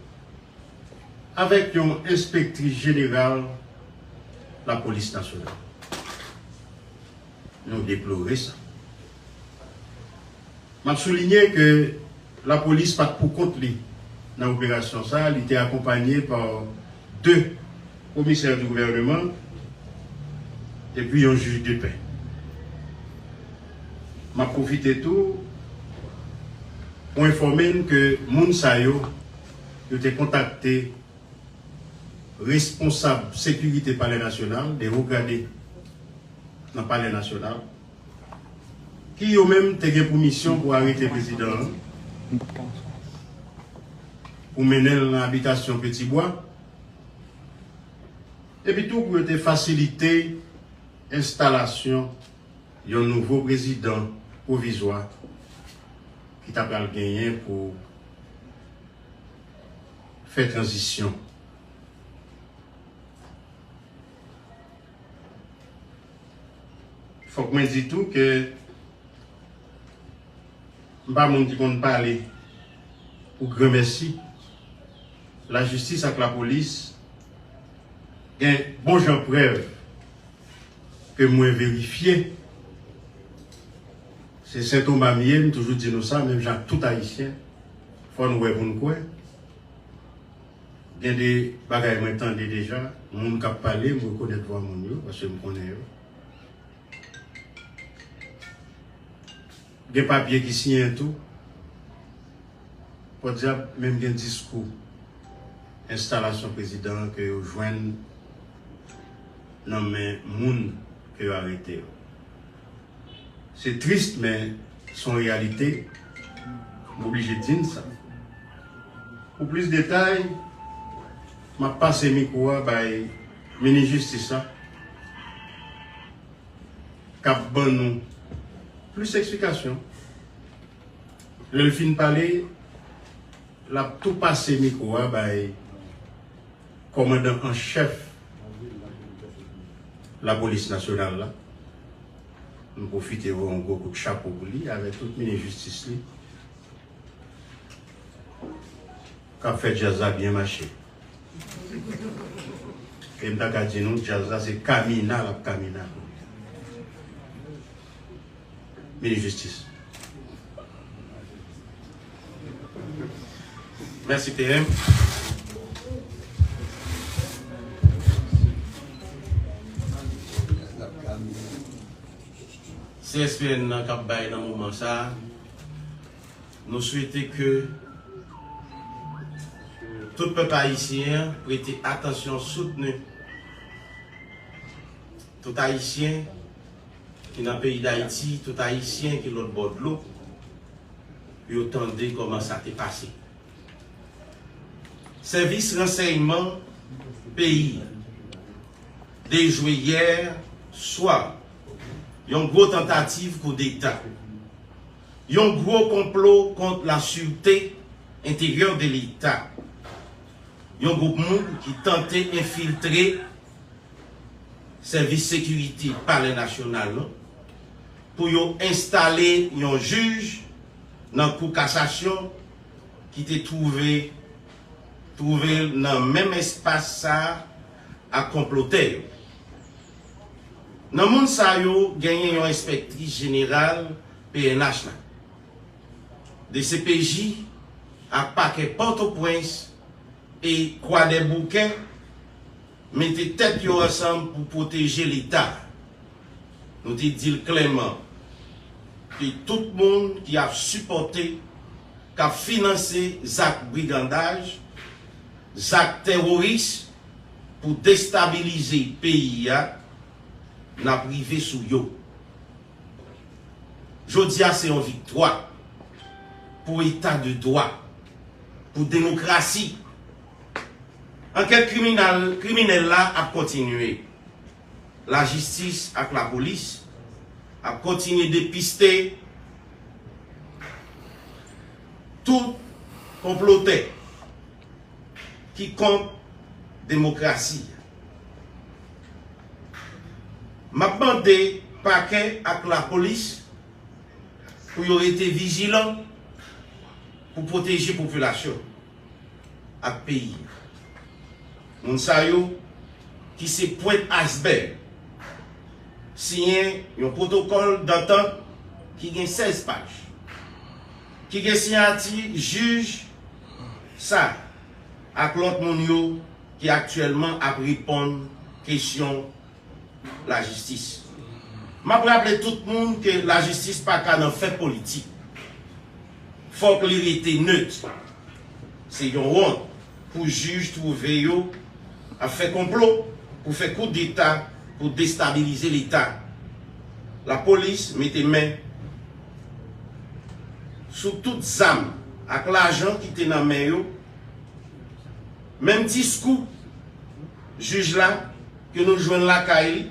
avèk yon enspektris jeneral lapolis nasyonal. Nou deplore sa. M ap soulinye ke lapolis pa t pou kont li nan operasyon sa a, li te akonpanye pa de komisè di gouvèneman epi yon jij de pè. M ap pwofite tou pou enfòme n ke moun sa yo, yo te kontakte responsab sekirite Palè Nasyonal, de wo grade nan Palè Nasyonal, ki yo menm te gen pou misyon pou arete prezidan an, pou mennen l nan abitasyon Petit Bois, epi tou pou yo te fasilite enstalasyon yon nouvo prezidan pwovizwa ki ta pral genyen pou fè tranzisyon. Fòk mwen di tou ke m pa moun ki konn pale pou granmèsi. Lajistis ak lapolis gen bon jan prèv ke mwen verifye. Se Sentomas m ye, m toujou di nou sa, menm jan ak tout Ayisyen, fò nou wè pou n kwè. Gen de bagay mwen tande deja, moun k ap pale, m rekonèt vwa moun yo, paske m konnen yo. Gen papye ki siyen tou. Pòdyab, menm gen diskou enstalasyon prezidan an ke yo jwenn nan men moun ke yo arete yo. Se tris, men se yon reyalite. M oblije di n sa. Pou plis detay, m ap pase mikwo a bay minis jistis la, k ap ban nou plis eksplikasyon. Lè l fin pale, l ap tou pase mikwo a bay kòmandan an chèf lapolis nasyonal la. M pwofite voye yon gwo kout chapo pou li, avèk tout minis jistis li, k ap fè djaz la byen mache. E m ta ka di nou, djaz la se kamina l ap kamina. Minis jistis. Mèsi, P M. C S P N nan k ap bay nan moman sa a, nou swete ke tout pèp ayisyen an prete atansyon, soutni tout Ayisyen ki nan peyi Dayiti, tout Ayisyen ki lòt bò dlo, pou yo tande kòman sa te pase. Sèvis ransèyman peyi dejwe yè swa yon gwo tantativ koudeta, yon gwo konplo kont la sûreté intérieure de Leta, yon gwoup moun ki tante enfiltre sèvis sekirite Palè Nasyonal la pou yo enstale yon jij nan Kou Kasasyon ki te twouve, twouve l nan menm espas sa a ak konplotè yo. Nan moun sa yo, genyen yon enspektris jeneral P N H la. D C P J ak pakè Pòtoprens e Kwadèboukè mete tèt yo ansanm pou pwoteje Leta. Nou te di l klèman ke tout moun ki ap sipòte, k ap finanse zak brigandaj, zak tèworis pou destabilize peyi a, n ap rive sou yo. Jodi a se yon viktwa pou eta de dwa, pou demokrasi. Ankèt kriminal, kriminèl la ap kontinye. Lajistis ak lapolis ap kontinye depiste tout konplotè ki kont demokrasi. M ap mande pakè ak lapolis pou yo rete vijilan pou pwoteje popilasyon ak peyi. Moun sa yo ki se pwent asbèg siyen yon pwotokòl dantant ki gen sèz paj, ki gen siyati jij sa ak lòt moun yo ki aktyèlman ap reponn kesyon lajistis. M ap raple tout moun ke lajistis pa ka nan fè politik. Fòk li rete net. Se yon wont pou jij twouve yo ap fè konplo pou fè koudeta pou destabilize Leta. Lapolis mete men sou tout zam ak lajan ki te nan men yo. Menm diskou jij la ke nou jwenn lakay li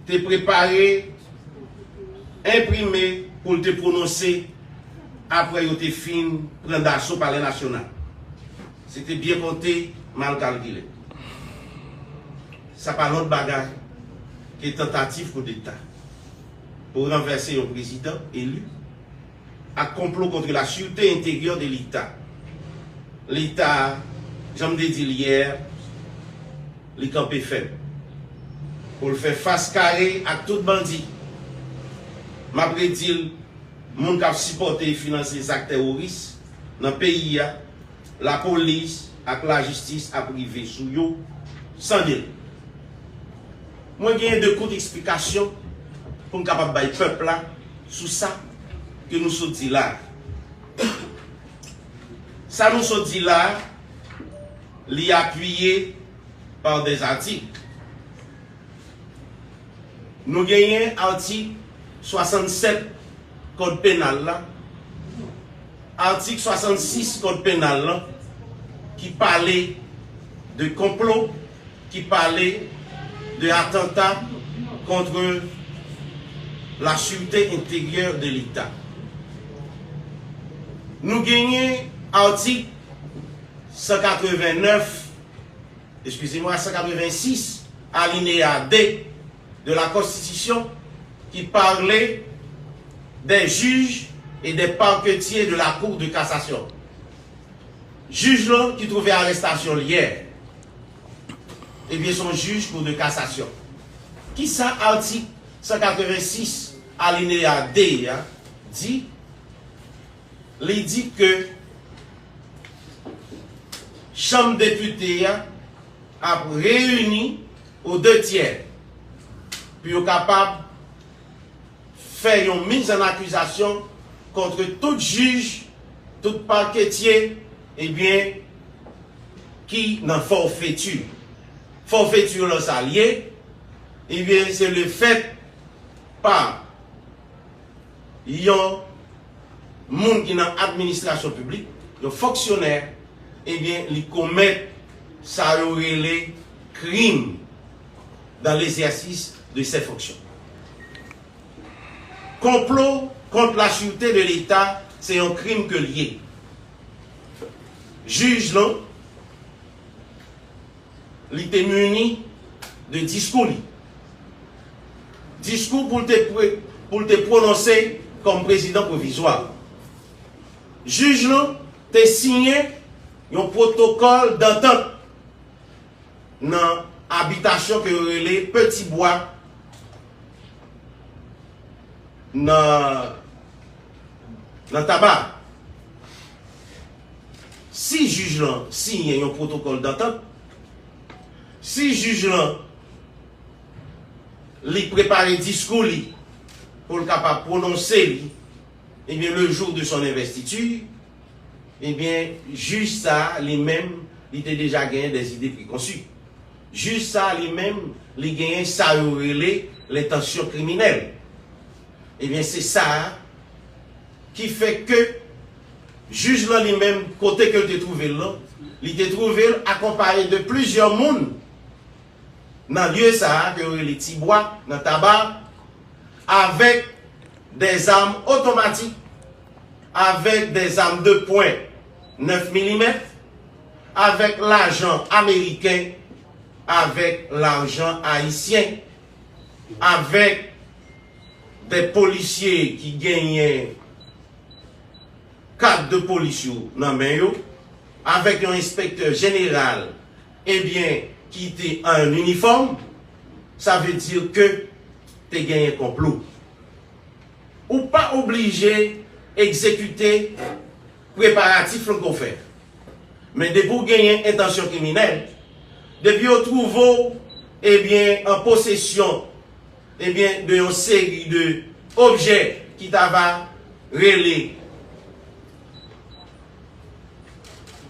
te prepare, enprime pou l te pwononse apre yo te fin pran daso Palè Nasyonal. Se te byen konte, mal kalkile. Sa pa lòt bagay ke tantativ koudeta pou ranvèse yon prezidan eli ak konplo contre la sûreté intérieure de Leta. Leta, jan m te di l yè, li kanpe fèm pou l fè fas kare ak tout bandi. M ap redi l, moun k ap sipòte e finanse zak tèworis nan peyi a, lapolis ak lajistis ap rive sou yo san dele. Mwen genyen de kout eksplikasyon pou m kapab bay pèp la sou sa ke nou sot di la a. Sa nou sot di la a, li apiye pa de zatik. Nou genyen atik swasannsèt Kòd Penal la, atik swasannsis Kòd Penal la, ki pale de konplo, ki pale de atanta contre la sûreté intérieure de Leta. Nou genyen atik san katrevennnèf, excusez-moi, san katrevensis, alinéa de de la Constitution qui parlait des juges et des parquetiers de la Cour de cassation. Jij lan ki twouve arestasyon l yè, ebyen, se yon jij Kou de Kasasyon. Kisa atik san katrevensis alineya de a di? Li di ke Chanm Depite a ap reyini o de tyè pou yo kapab fè yon miz an akizasyon kont tout jij, tout paketye, ebyen, ki nan fòfeti. Fòfeti lan sa l ye, ebyen, se lefèt pa yon moun ki nan administrasyon piblik, yon fonksyonè, ebyen, li komèt sa yo rele krim dans l'exercice de ses fonctions. Konplo kont la sûreté de Leta, se yon krim ke l ye. Jij lan, li te mini de diskou li. Diskou pou l te pre-, pou l te pwononse kòm prezidan pwovizwa. Jij lan te siyen yon pwotokòl dantant nan abitasyon ke yo rele Peti Bwa nan, nan Taba. Si jij lan siyen yon pwotokòl dantant, si jij lan li prepare diskou li pou l kapab pwononse li, ebyen, le jour de son investiture, ebyen, jij sa a li menm, li te deja genyen des idées préconçues. Jij sa a li menm, li genyen sa yo rele lentansyon kriminèl. Ebyen, se sa a ki fè ke jij lan li menm, kote ke l te twouve l lan, li te twouve l akonpaye de plizyè moun nan lye sa a ke yo rele Tibwa, nan Taba, avèk des armes automatiques, avèk des armes de poing nèf milimèt, avèk lajan ameriken, avèk lajan ayisyen, avèk de polisye ki genyen kad de polis yo nan men yo, avèk yon enspektè jeneral, ebyen, ki te an inifòm, sa vle di ke te genyen konplo. Ou pa oblije egzekite preparatif lan ke w fè. Men depi w genyen entansyon kriminèl, depi yo twouve w, ebyen, an posesyon, ebyen, de yon seri de objè ki ta va rele,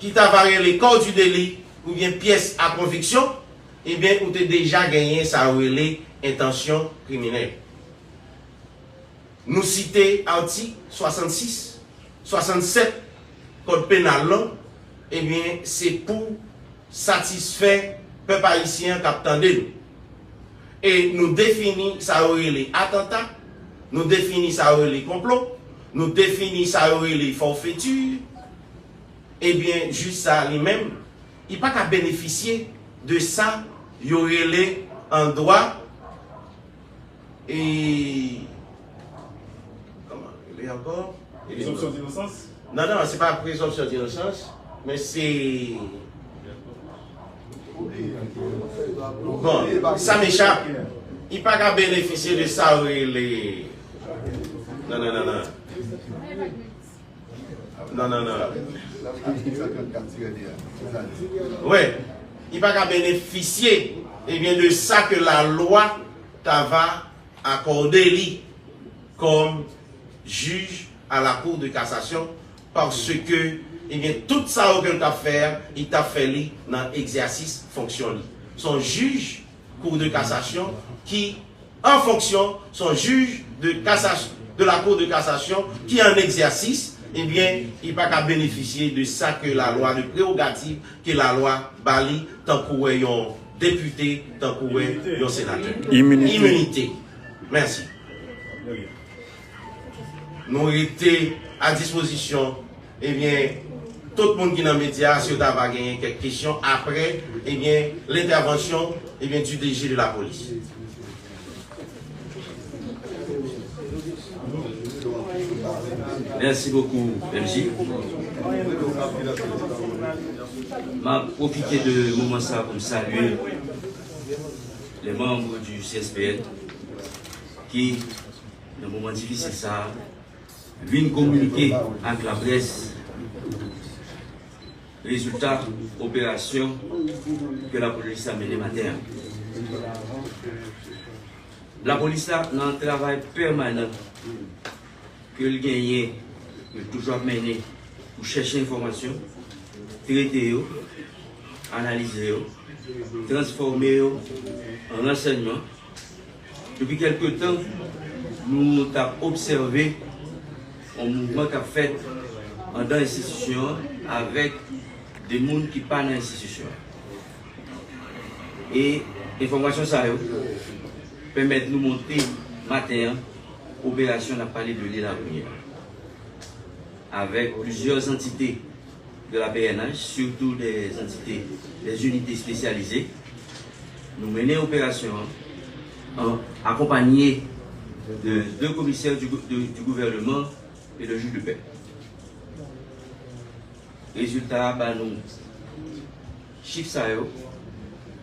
ki ta va rele corps du délit oubyen pyès a konviksyon, ebyen, ou te deja genyen sa yo rele entansyon kriminèl. Nou site atik swasannsis, swasannsèt Kòd penal lan, ebyen, se pou satisfè pèp ayisyen an k ap tande nou. E nou defini sa yo rele atanta, nou defini sa yo rele konplo, nou defini sa yo rele forfaiture. Ebyen, jij sa a li menm, li pa ka benefisye de sa yo rele an dwa, e, kòman rele ankò? Prezonpsyon dinosans? Non, non, se pa prezonpsyon dinosans, men se, bon, sa m echap. Li pa ka benefisye de sa yo rele, non, non, non, non. Non, non, non. Wi, li pa ka benefisye, ebyen, de sa ke lalwa ta va akòde li kòm jij a la Cour de cassation, paske, ebyen, tout sa yo ke l t ap fè a, li t ap fè li nan egzèsis fonksyon li. Se yon jij Cour de cassation ki an fonksyon, se yon jij de cassation, de la Cour de cassation ki an egzèsis, ebyen, li pa ka benefisye de sa ke lalwa, de prerogativ ke lalwa ba li, tankou wè yon depite, tankou wè yon senatè. Iminite. Iminite. Mèsi. Nou rete a dispozisyon, ebyen, tout moun ki nan medya, si yo ta va genyen kèk kesyon apre, ebyen, lentèvansyon, ebyen, du D G de la polis. Mèsi bokou, M J. M ap pwofite de moman sa pou m salye les membres du C S P N ki, nan moman difisil sa a, vin kominike ak laprès rezilta operasyon ke lapolis la mennen maten an. Lapolis la nan travay pèmanan ke l genyen, ke l toujou ap mennen pou chèche enfòmasyon, trete yo, analize yo, transfòme yo an ransèyman. Depi kèlke tan, nou t ap obsève yon mouvman k ap fèt anndan enstitisyon an avèk de moun ki pa nan enstitisyon an. E enfòmasyon sa yo pèmèt nou monte maten an operasyon n ap pale de li la kounye a, avèk plizyè antite de la P N H, surtout des entités, des unités spécialisées. Nou mennen operasyon an, an akonpanye de deux commissaires du, gou- de- du gouvernement et le juge de paix. Rezilta a ba nou chif sa yo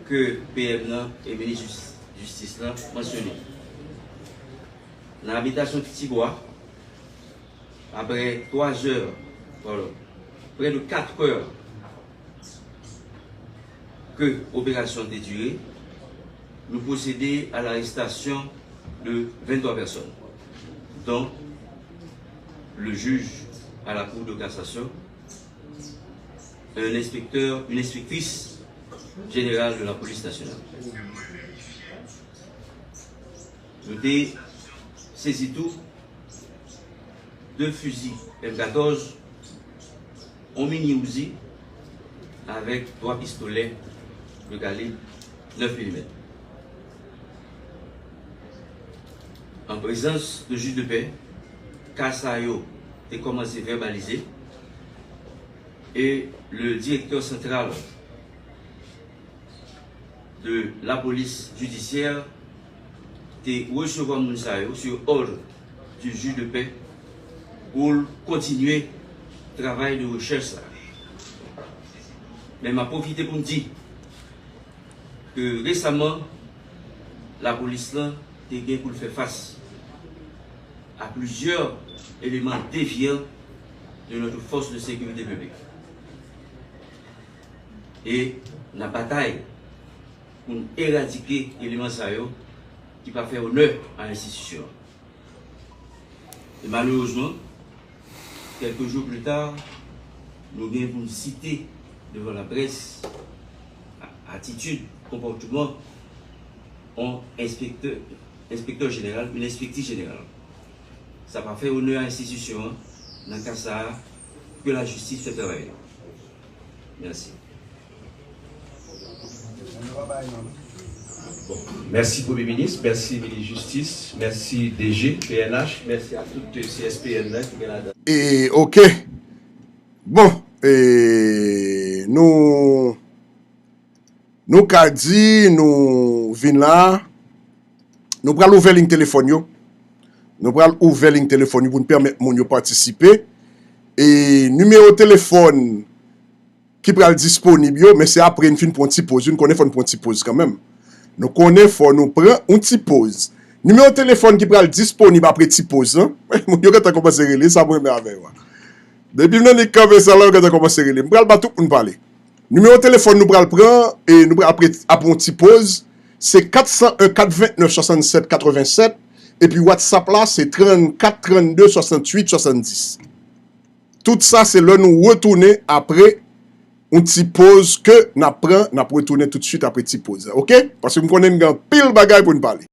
ke P M nan e minis jis- jistis lan mansyone. Nan abitasyon Tibwa, apre twa zè, pardon, près de quatre heures ke operasyon an te dire, nou pwosede a larestasyon de venntwa pèsòn, dont le juge à la Cour de cassation, un inspecteur, une inspectrice générale de la police nationale. Nou te sezi tou de fizi M katòz, yon mini Uzi avèk twa pistolè de kalib nèf milimèt. An prezans de jij de pè, ka sa yo te kòmanse vèbalize e le direktè santral de la police judiciaire te resevwa moun sa yo sur ordre du juge de paix pou l kontinye travay de rechèch sa. Men m ap pwofite pou m di ke resaman lapolis lan te gen pou l fè fas a plizyè eleman devyan de notre force de sécurité publique. E n ap batay pou n eradike eleman sa yo ki pa fè onè a enstitisyon an. E malerezman, kèlke jou pli ta, nou gen pou n site devan laprès atitid, konpòtman yon enspektè, enspektè jeneral, yon enspektris jeneral. Sa pa fè onè a enstitisyon an. Nan ka sa a, ke lajistis fè travay li. Mèsi. Mèsi Premye Minis, mèsi Minis Jistis, mèsi D G P N H, mèsi a tout C S P N nan ki gen ladan. E, oke. Bon, e, nou, nou ka di, nou vin la, nou pral ouvè liy telefòn yo. Nou pral ouvè liy telefòn yo pou n pèmèt moun yo patisipe. E nimewo telefòn ki pral disponib yo, men se apre n fin pran yon ti poz wi, n konnen fò n pran yon ti poz kanmenm. Nou konnen fò nou pran yon ti poz. Nimewo telefòn ki pral disponib apre ti poz lan, moun yo gentan kòmanse rele, sa mwen renmen avè yo a. Depi m nan nik kanpe sa la, yo gentan kòmanse rele. M pral ba tout moun pale. Nimewo telefòn nou pral pran, e nou pral apre, apre yon ti poz, se kat san en, kat vennèf, swasannsèt, katrevennsèt, epi WhatsApp la, se trannkat, trannde, swasantuit, swasanndis. Tout sa se lè nou retounen apre yon ti poz ke n ap pran, n ap retounen toutswit apre ti poz la, oke? Paske m konnen n gen anpil bagay pou n pale.